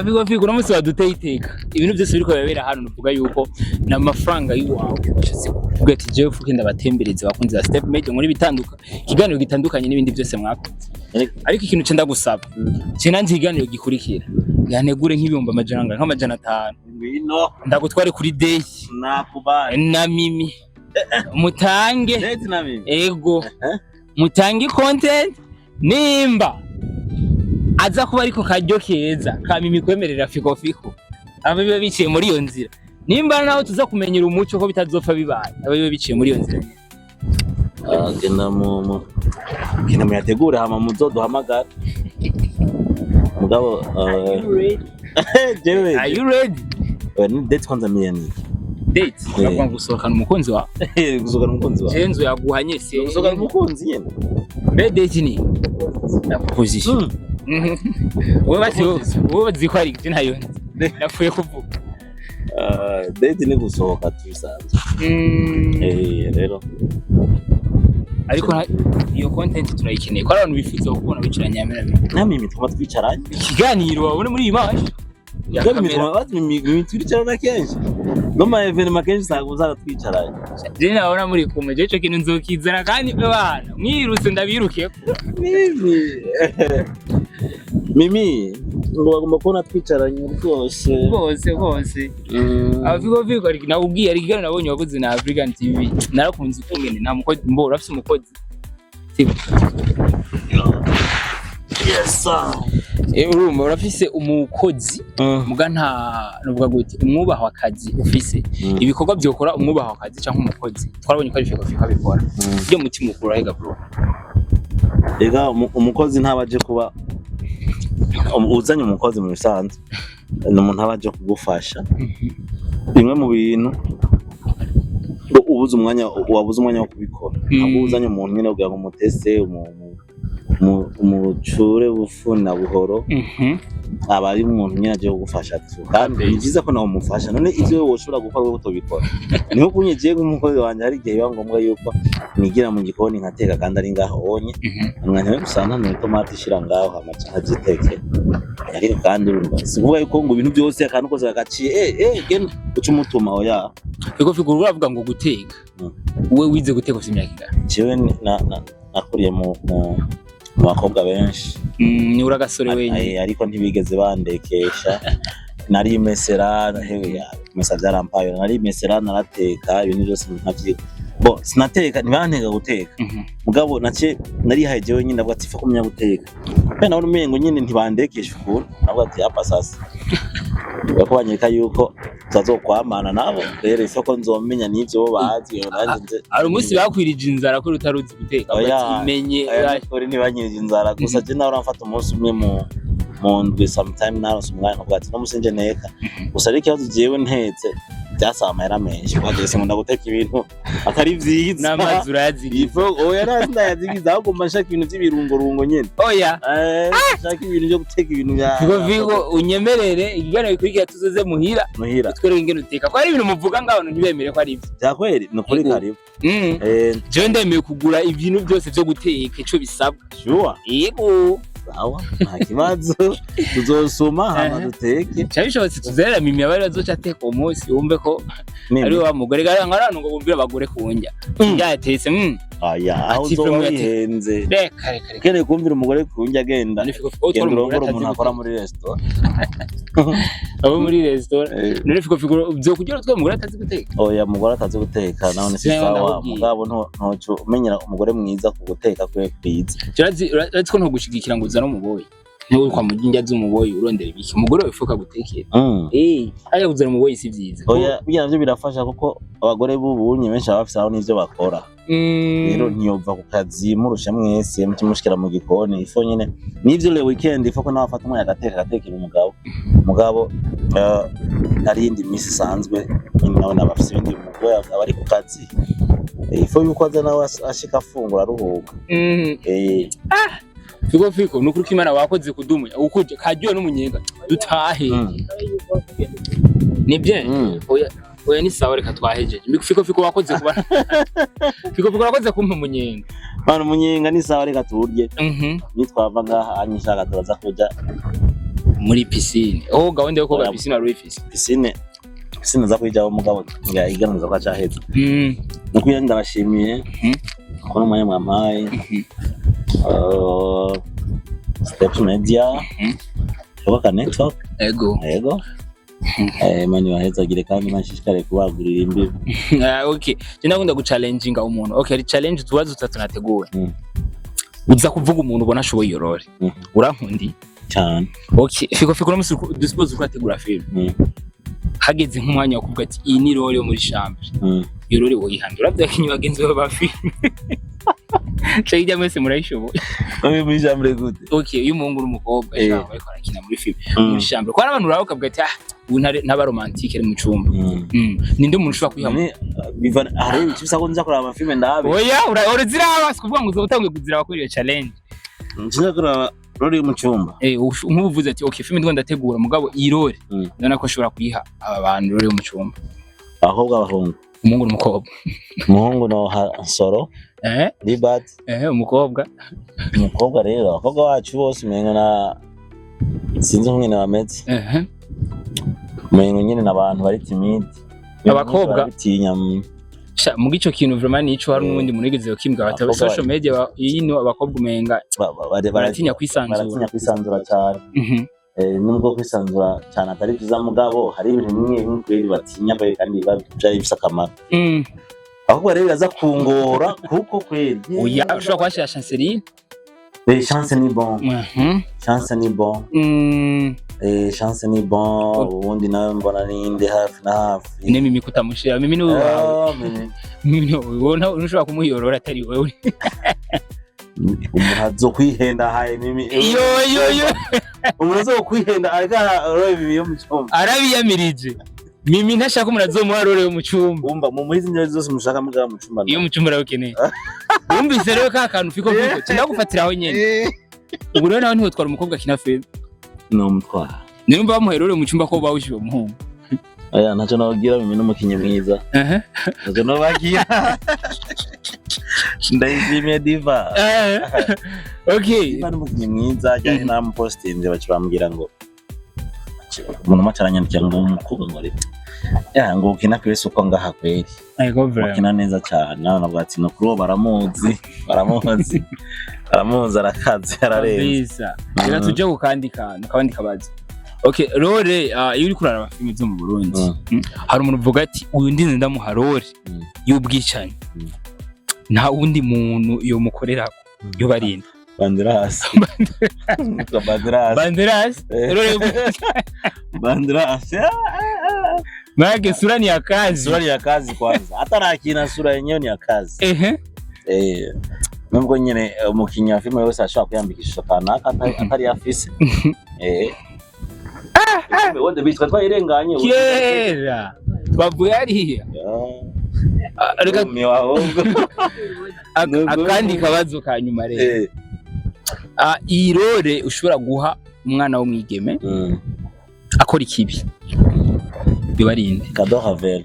Fiko Fiko, uno munsi waduteye iteka. Ibintu byose biriko birabera hano, nuvuga yuko ni amafaranga y'iwawe washatse kuvuga ati jewe fuke ndabatembereza abakunzi ba Step Media muri bitanduka, ikiganiro gitandukanye n'ibindi byose mwakoze. Ariko ikintu cenda gusaba, je nanje ikiganiro gikurikira yanegure nk'ibihumbi 100, nka 500. Ngwino. Ndagutware kuri date. Nakubali. Na Mimi mutange. Date na mimi? Ego, mutange content nimba aza kuba ariko karyo keza ka Mimi kwemerera Fiko Fiko, aba biba biciye muri iyo nzira. Nimba nawe tuza kumenyera umuco ko bitazopfa bibaye, aba biba biciye muri iyo nzira. Ah, genda genda muyategure, hama muzoduhamagara. Mugabo jewe Are you ready? Ni date kwanza mia ni Date? Uravuga ngo gusohokana umukunzi wawe? Gusohokana umukunzi wawe. Je nzu yaguhanye se. Gusohokana umukunzi nyene. Mbe date ni la proposition? Wowe basi, wowe bazi ko ari je ntayo nzi, napfuye kuvuga. Ah, date ni gusohoka tubisanzwe. Rero Ariko iyo content turayikeneye ko ari abantu bifuza kubona bicaranye hamwe na Mimi. Na Mimi twaba twicaranye. Ikiganiro wabona muri iyi image ya Mimi kamera. twaba Mimi twicarana kenshi, no ma événement kenshi usanga twicaranye. Je nabona muri kumwe, je ico kintu nzokizana kandi bana mwirutse ndabirukeko. Mimi, Mimi ngo bagomba kubona twicaranye rwose. Rwose rwose. Fiko Fiko, ariko nakubwiye, ari ikiganiro nabonye wakoze na African TV, narakunze ukungene nta mukozi mbo urafise umukozi, sibyo? Yes sir. Urumva urafise umukozi, muga nta nuvuga gute, umwubaha akazi ufise. Ibikorwa byokora umwubaha akazi cyangwa umukozi, twarabonye ko ari Fiko Fiko abikora. Ibyo mutima ukura hega, bro? Ega umukozi ntaba aje kuba uzanye umukozi mu bisanzwe ni umuntu aba aje kugufasha bimwe mu bintu ngo ubuze umwanya, wabuze umwanya wo kubikora. Ntabwo uzanye umuntu nyine kugira ngo umutese, umucure bufuna buhoro. Aba ari umuntu nyine aje kugufasha tu, kandi ni byiza ko nawe umufasha. None ivyo wowe ushobora gukora wowe utobikora, niho kunye jewe nk'umukozi wanje hari igihe biba ngombwa yuko nigira mu gikoni nkateka kandi ari ngaho onye. Umwanya we gusa nta itomati ishira ngaho hama nkazitekera. Ariko kandi urumva si ukuvuga yuko ngo ibintu byose, akantu kose gagaciye, genda uca umutuma, oya. Fiko Fiko, uravuga ngo guteka. Wowe wize guteka ufite imyaka ingana? Jewe nakuriye mu bakobwa benshi. Ni uri agasore wenyine. Ariko ntibigeze bandekesha, narimesera. Hewe ya, kumesa byarampaye, narimesera, narateka ibintu byose nkavyiga. Bo sinateka, ntibanteka guteka. Mugabo nace narihaye jewe nyine, ndavuga ati fa kumenya guteka kandi nabona umengo nyine ntibandekesha ukuntu, navuga ati hapa sasa bako banyereka yuko tutazokwamana nabo, rero isoko nzomenya n'ivyo bo bazi nanje Hari umunsi bakwirije inzara ko utaruzi guteka? Oya. Bati menye. Aya nukuri ntibanyirije inzara, gusa je nawe uramfata umunsi umwe mu ndwi, sometime naronse umwanya nkavuga ati no musi nje nteka. Gusa ariko ikibazo, jewe ntetse byasaba amahera menshi, kuko jewe sinkunda guteka ibintu atari vyiza. N'amazi urayazigiza? Ifo oya, ntazi ndayazigiza, ahubwo mba nshaka ibintu vy'ibirungorungo nyene. Oya. Nshaka ibintu vyo guteka, ibintu vya Fiko Fiko, unyemerere ikiganiro gikurikira tuzoze muhira, muhira. Utwereke ingene uteka, ko hari ibintu muvuga ngaho ntibemere ko ari ivyo. Vya kweli, ni ukuri. Ego. Karibu. Jewe ndemeye kugura ibintu byose vyo guteka ico bisabwa. Sure. Yego. Sawa, nta kibazo, tuzosuma hama duteke. Cyaba bishobotse tuzerera Mimi abari bazoca ateka uwo munsi, wumve ko Mimi. ari wa mugore gara ngo abantu ngo bumvire abagore kunjya yatetse. Aya, aho Ati uzoba vraiment ati- wihenze. Reka reka reka. Ukeneye kumvira umugore kunjya agenda, None Fiko Fiko utwara genda umugore urongore atazi umuntu akora guteka. muri resitora. Abo muri restaurant. None Fiko Fiko vyokugira utwara umugore atazi guteka? Oya, umugore atazi guteka nawe si Nawe sawa. ndakubwiye. Mugabo ntoco umenyera umugore mwiza ku guteka kwe kwiza. Urazi ko ntogushigikira ngo uzane umuboyi. Niwe kwa mujinja z'umuboyi urondera ibiki? Umugore wawe fuka gutekera. Haya kuzana umuboyi si vyiza. Oya, bijya navyo birafasha kuko abagore b'ubunye benshi baba bafise aho n'ivyo bakora. Rero ntiyova ku kazi murusha mwese mukimushikira mu gikoni, ifo nyene nivyo le weekend ifo ko nawe afata umwanya agateka, agatekera umugabo. Mugabo hari iyindi minsi isanzwe nyine nawe naba afise ibindi, umugore aba ari ku kazi. Ifo yuko aza nawe ashika afungura aruhuka. Fiko Fiko, nukuri ko Imana wakoze kudumuya. Ukuje karyohe n'umunyenga. Dutahe. Ni bien. Oya oya, ni sawa, reka twahejeje. Fiko Fiko wakoze kuba Fiko Fiko wakoze kumpa umunyenga. Bana, umunyenga ni sawa, reka tuwurye. Nitwava ngaha anyishaka turaza kuja Muri piscine. Oh, gahunda yo koga Oya. piscine wari uyifise? Piscine, piscine za kwijaho, mugabo igaragaza ko acaheze. Nuko ndabashimiye kubona umwanya mwampaye. Steps Media, Shoboka Network. Ego. Yego. Imana ibahezagire kandi Imana ishishikare kubagurira imbibi. Ah, okay. Je ndakunda guchallenginga umuntu. Okay, hari challenge utubazo tutatu nateguwe. Uza kuvuga umuntu ubona ashoboye iyo role. Urankundi? Cyane. Okay, Fiko Fiko, uramutse dusuppose uko ategura film. Hageze nk'umwanya wo kuvuga ati iyi ni role yo muri chambre. Iyo role woyihandura uravye bagenzi bawe ba film? Cyo ijya mwese murayishoboye. Oye, muri chambre gute? Okay, iyo umuhungu n'umukobwa bariko barakina muri film muri chambre. Ko hari abantu uraba ukavuga ati ah, ubu ntaba romantique ari mu cumba. Ninde umuntu ushobora kwiha? None, biva hari ibice bisa ko nza kuraba amafilme ndabe. Oya, uraziraba, si kuvuga ngo uzoba utanguye kuziraba kuri iyo challenge. Nza kuraba role yo mu cyumba. Nk'ubu uvuze ati okay, film ndiko ndategura, mugabo iyi role ndabona ko ashobora kuyiha aba bantu, role yo mu cumba. Abakobwa, abahungu? Umuhungu n'umukobwa. Umuhungu no Nsoro. Libat. Umukobwa? Umukobwa rero, abakobwa bacu bose umengo na sinzi nk'ingene bameze. Umengo nyine n'abantu bari timide. Abakobwa? Barabitinya. Sha, muga ico kintu vraiment nico hari n'uwundi muntu yigeze kukimbwira bati Abakobwa social media yino abakobwa umenga baratinya kwisanzura. Baratinya kwisanzura cyane. Nubwo kwisanzura cyane atari byiza, mugabo hari ibintu bimwe bimwe kweri batinya kweri kandi biba byari bifise akamaro. Ahubwo rero biraza kungora kuko kweri Oya, ushobora kuhashira Chanceline. Chance ni bon. Chance ni bon. Chance ni bon. Ubundi nawe mbona ninde hafi na hafi? Ne Mimi kutamushira, Mimi ni wawe. Ah, Mimi. Mimi ni wowe, ntushobora kumuyorora atari wewe. Umuntu azokwihenda haye Mimi. Yo yo yo. Umuntu azokwihenda ariko ararora Mimi yo mu cyumba. Arabiyamirije, Mimi ntashaka umuntu azomuha role yo mu cyumba. Umva, mu muri izi zose mushaka, mugaba mu cyumba. Iyo mu cyumba urawukeneye. Wumvise rero ka kantu Fiko Fiko kindagufatira aho nyene. Ubu rero nawe ntiwotwara umukobwa akina film? No mutwara. Nimba bamuhaye role mu cyumba ko bawushiwe umuhungu? Oya, ntacyo nababwira, Mimi n'umukinnyi mwiza. Ntacyo nababwira, ndayishimiye Diva. Okay. Diva n'umukinnyi mwiza ajyanye namupostinze, baca bambwira ngo umuntu umwe aranyandikira ngo umukobwa ngo reka ya ngo ukina kwese uko ngaha kweri. Ego vraiment. Ukina neza cyane. Nawe navuga ati no kuri uwo baramuzi, baramuzi, baramuzi, arakaze, ararenze. Kabisa. Reka tuje ku kandi kantu, kandi kabazo. Okay, role, iyo uri kuraraba filime zo mu Burundi, hari umuntu uvuga ati uyu ndinze ndamuha role y'ubwicanyi. Nta wundi muntu yomukorera yo barinda. Banderas. Banderas. Banderas, role y'ubwicanyi. Banderas. Maana sura ni ya kazi. Sura ni ya kazi kwanza, hata nakina sura yenyewe ni ya kazi. Nubwo nyene umukinnyi wa filime wese ashobora kwiyambika ishusho kanaka atari afise. Wende bitwa twayirenganye. Kera. Twavuye hariya. Ah, reka Rumiwe ahubwo. Akandi kabazo ka nyuma rero. Ah, iyi role ushobora guha umwana w'umwigeme akora ikibi bibarinde? Kado Havel.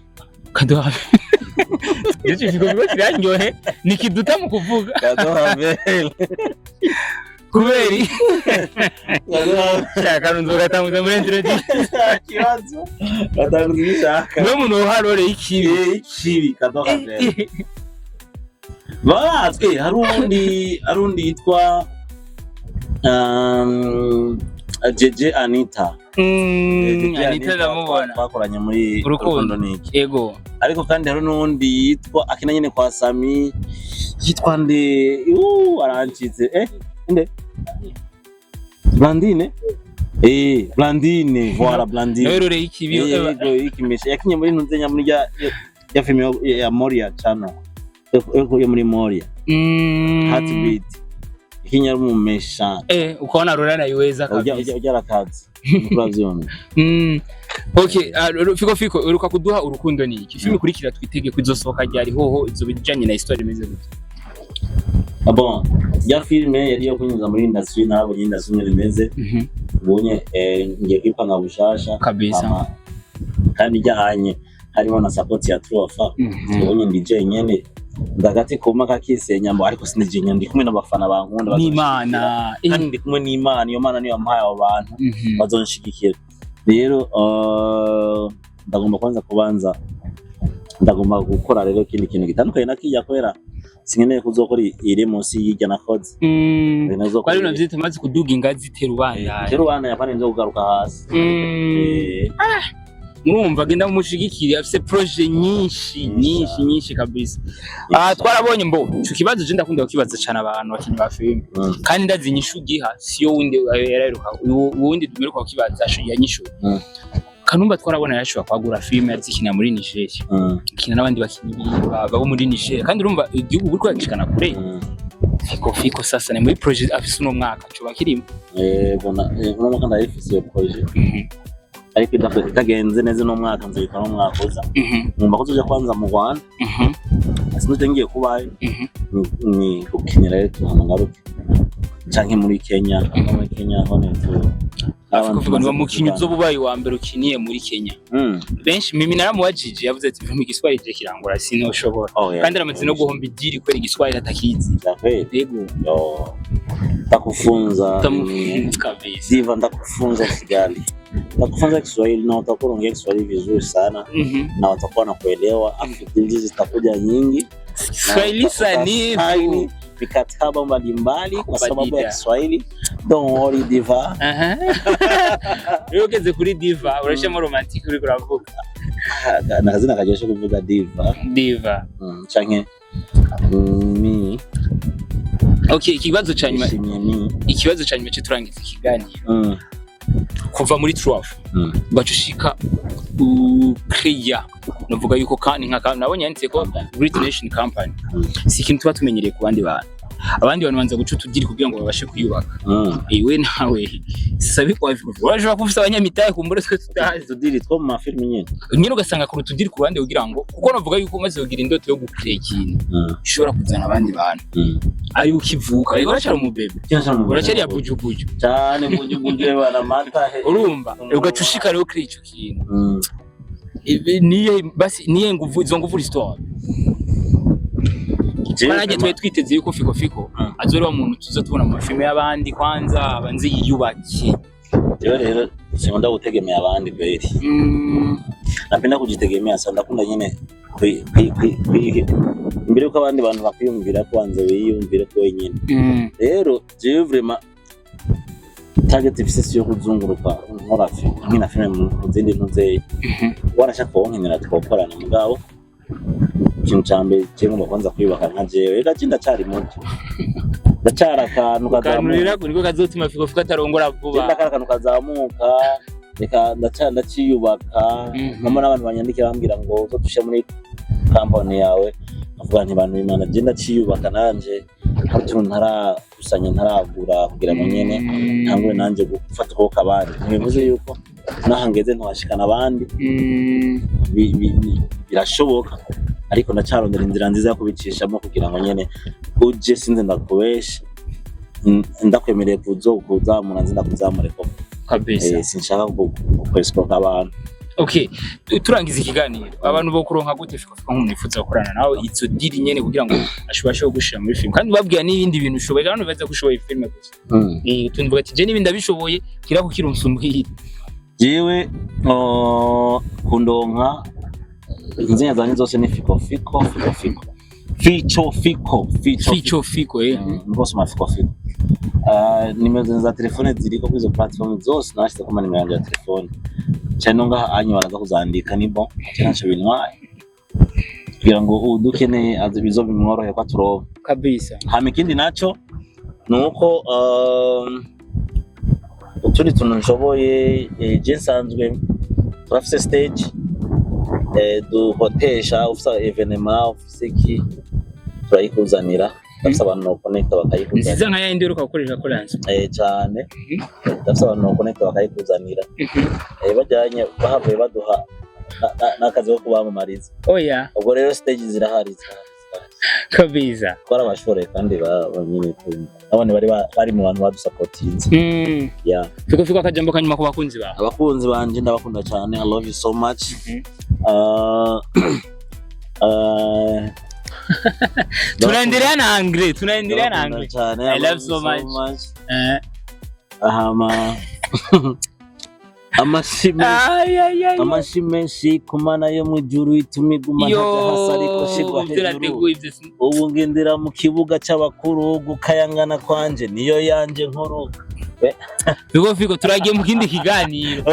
Kaduha. Icyo kigo kiraryohe ni kiduta mu kuvuga. Kado Havel. Kubera iki? Kado Havel. Shaka nzogatanguza muri introduction. Kibazo. Batanguza ibishaka. Niwe muntu uha role y'ikibi. Ikibi, Kado Havel. Bazwi. Hari uwundi yitwa Jeje Anita. Jeje. Anita ndamubona. Twakoranye muri Urukundo. Urukundo Niki. Ariko kandi hari n'uwundi yitwa akina nyine kwa Sami, yitwa nde? Arancitse. Nde? Blandine, Blandine, voilà, Blandine. Nawe rore y'ikibi. Yego, yikimesha yakinye muri ntuze muri ya filime ya Moria Channel, yo muri Moria. Heartbeat, yakinye ari umumesha. Ukaona rore anaiweza ujya kabisa. Ujya arakazi, uravyumva. Okay, Fiko Fiko uruka kuduha Urukundo ni iki, filime ikurikira twitege kuzosohoka ryari hoho, izo bijanye na histoire imeze gute? Ah bon, ya filime yari yo kunyuza muri industry, narabonye industry ingene imeze. Ubonye ngiye kwipanga bushasha. Kabisa. Hama, kandi ijyanye harimo na support ya Trufa. Ubonye ndi jenyene, ndagati kuma kakisenya mbo, ariko sindi jenyene, ndi kumwe n'abafana bankunda bazonshigikira. N'Imana. Kandi ndi kumwe n'Imana, iyo Mana niyo yampaye abo bantu bazonshigikira. Rero ndagomba kwanza kubanza, ndagomba gukora rero ikindi kintu gitandukanye na kijya, kubera sinkeneye kuzokora iri munsi y'irya nakoze. Nazokora. Kwari bino vyita maze kuduga ingazi itera ubandanya. Rero ubandanya kandi nzo kugaruka hasi. Murumva, genda mumushigikire, afise projet nyinshi nyinshi nyinshi kabisa. Ah, twarabonye mbo ico kibazo, je ndakunda kukibaza cyane abantu bakinyi ba filime, kandi ndazi inyishu ugiha siyo wundi yaraheruka, uwundi dumeruka kukibaza yanyishuye. Kanumba twarabona yashobora kwagura filime yazikina muri Nigeria, ikina n'abandi bakinyi babo muri Nigeria, kandi urumva igihugu buriko yacikana kure. Fiko Fiko sasa ni muri projet afise uno mwaka coba kirimo? Bona uno mwaka ndayifise iyo projet, ariko itagenze neza uno mwaka nzoyikora mu mwaka uza. Ngomba kuzoja kwanza mu Rwanda, sinuje ngiye kubayo, ni gukinira rero tuhama ngaruke, canke muri Kenya, no muri Kenya ho ni tu. Fiko Fiko niba mukinyi uzoba ubaye uwa mbere ukiniye muri Kenya. Benshi mimi naramubajije, yavuze ati mu Igiswahili je kirangora, sinoshobora. Oh, yeah. Kandi aramaze no guhomba idiri kubera Igiswahili atakizi. Kweli? Yego. Yo. Ndakufunza. Kabisa. Diva, ndakufunza, usijali. Ndakufunza Kiswahili na utakuwa unaongea Kiswahili vizuri sana na watakuwa nakuelewa. Afu deals zitakuja nyingi. Kiswahili sanifu. Utasaini mikataba mbalimbali kwa sababu ya Kubadida. Kiswahili. Don't worry, Diva. Aha. Rero ugeze kuri Diva urashiramo romantique, uriko uravuga. Nakazina karyoshe kuvuga, Diva. Diva. Canke mi. Okay, ikibazo ca nyuma. Ishimye mi. Ikibazo ca nyuma cyo turangiza ikiganiro. Kuva muri Truff ugaca ushika ukreya, novuga yuko kandi nka nabonye yanditse ko Great Nation Company, si ikintu tuba tumenyereye ku bandi bantu. Abandi bantu banza guca utudiri kugira ngo babashe kuyubaka. Iwe nawe sabi kwa urashobora kuba ufise abanyamitahe kumbure twe tutazi. Tudiri two mu mafilimi nyene. Nyine ugasanga akora utudiri ku ruhande kugira ngo, kuko navuga yuko umaze kugira indoto yo gukrea ikintu ushobora kuzana abandi bantu, ari ukivuka uracyari umubebe, uracyari ya bujubuju. Cyane, bujubuju bana mata he. Urumva, ugaca ushika rero kuri ico kintu. Ibi niye basi, niye nguvu, izo nguvu restore. Nanjye twari twiteze yuko Fiko Fiko azori muntu tuza tubona mu mafilme y'abandi, kwanza abanze yiyubake. Jewe rero sinkunda gutegemea abandi kweli. Napenda kujitegemea sana, ndakunda nyene imbere yuko abandi bantu bakwiyumvira ko banza wiyumvire ko wenyine. Rero jewe vraiment target ifise si yo kuzunguruka nkora nkina filime mu zindi ntuzeyi. Warashaka wonkenera twokorana, mugabo ikintu ca mbere jewe ngomba kwanza kwiyubaka nka jewe. Reka je ndacari muto, ndacara akantu kazamuka. Kanurira niko kazotuma Fiko Fiko atarongora vuba. Genda kari akantu kazamuka, reka ndaciyubaka. Mpamo n'abantu banyandikira bambwira ngo uzodushe muri kampani yawe, avuga nti bantu b'Imana, je ndaciyubaka nanje, hari utuntu ntarakusanya, ntaragura kugira ngo nyene ntangure nanje gufata ukuboko abandi. Ntibivuze yuko naho ngeze ntohashikana abandi. Birashoboka, ariko ndacarondera inzira nziza yo kubicishamo kugira ngo nyene uje sinze ndakubeshe. Ndakwemereye kuzamura nzi ndakuzamure koko. Kabisa. Sinshaka kwesikoka abantu. Okay, turangiza ikiganiro, abantu bo kuronka gute Fiko Fiko nk'umuntu yifuza gukorana nawe izo deal nyene kugira ngo ashobashe gushira muri film, kandi babwira n'ibindi bintu ushoboye? Abantu baza gushoboye film gusa, utundi vuga ati je n'ibindi ndabishoboye, kira kukira unsumbuhire. Jewe kundonka, inzina zanje zose ni Fiko Fiko Fiko Fiko. Ficho Fiko, Ficho. Ficho Fiko. Niko soma Fiko Fiko. Nimero za telefone ziriko kuri izo platform zose, nashyizeko ama nimero yanje ya telefone cyane no ngaha anyu baraza kuzandika, ni bon, ntacyo bintwaye kugira ngo udukeneye aze bizo bimworohe ko aturoba. Hama ikindi naco ni uko utundi tuntu nshoboye, je nsanzwe turafise stage duhotesha. Ufise événement, ufise iki, turayikuzanira. Turafise abantu nokonekta bakayikuzanira. Nziza nka yindi uheruka gukoresha koranse. Cane, turafise abantu nokonekta bakayikuzanira. Bajyanye bahavuye baduha n'akazi ko kubamamariza. Oya. Ubwo rero stage zirahari, zirahari, zirahari. Twarabashoreye kandi nyine nabone bari mu bantu badusapotinze. Yeah. Fiko Fiko, akajambo kanyuma ku bakunzi bawe. Abakunzi banje, ndabakunda cyane, I love you so much. Tunaendelea na anglais, tunaendelea na Ndabakunda anglais. cyane. I love so much. Ahama amashi menshi, Ay, ay, ay. amashi menshi ku Mana yo mu ijuru ituma iguma Yo, ntaja hasi ariko shigwa hejuru. Turateguye ibyo. Ubu ngendera mu kibuga c'abakuru, gukayangana kwanje niyo yanje nkuru. Fiko Fiko, turagiye mu kindi kiganiro.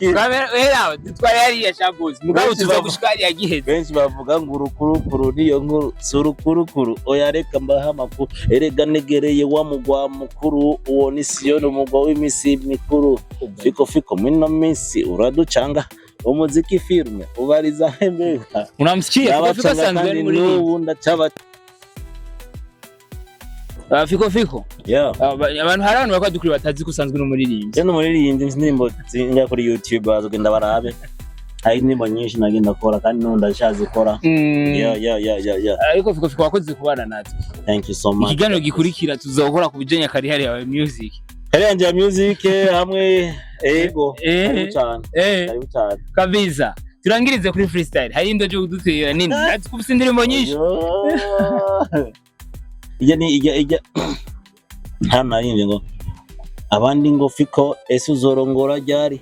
Era twari hariya shabuzi mugabo Benshi tuza gushika hariya giheze. Benshi bavuga ngo urukurukuru niyo nkuru, si urukurukuru, oya, reka mbahe amakuru. Erega negereye wa mugwa mukuru, uwo ni Siyoni, umugwa w'imisi mikuru. Fiko Fiko mwino minsi uraducanga, umuziki filme ubariza hembega. Unamsikia Fiko Fiko Ndabacanga asanzwe kandi ari muri n'ubu ndacaba. Fiko Fiko. Yeah. Abantu, hari abantu bakwadukuri batazi ko usanzwe n'umuririmbyi. Je n'umuririmbyi, mfite indirimbo zinga kuri YouTube, bazogenda barabe. Hari indirimbo nyinshi nagenda kora kandi n'ubu ndacyazikora. Yeah. Ariko Fiko Fiko, wakoze kubana natwe. Thank you so much. Ikiganiro gikurikira tuzokora ku bijanye carrière yawe music. Carrière yanje ya music hamwe, ego. Karibu cyane. Karibu cyane. Kabisa, turangirize kuri freestyle. Hari indo cyo kudutera nini, natwe ufite indirimbo nyinshi. Yo. Ijya ni ijya hano naririmbye ngo abandi ngo Fiko, ese uzorongora ryari?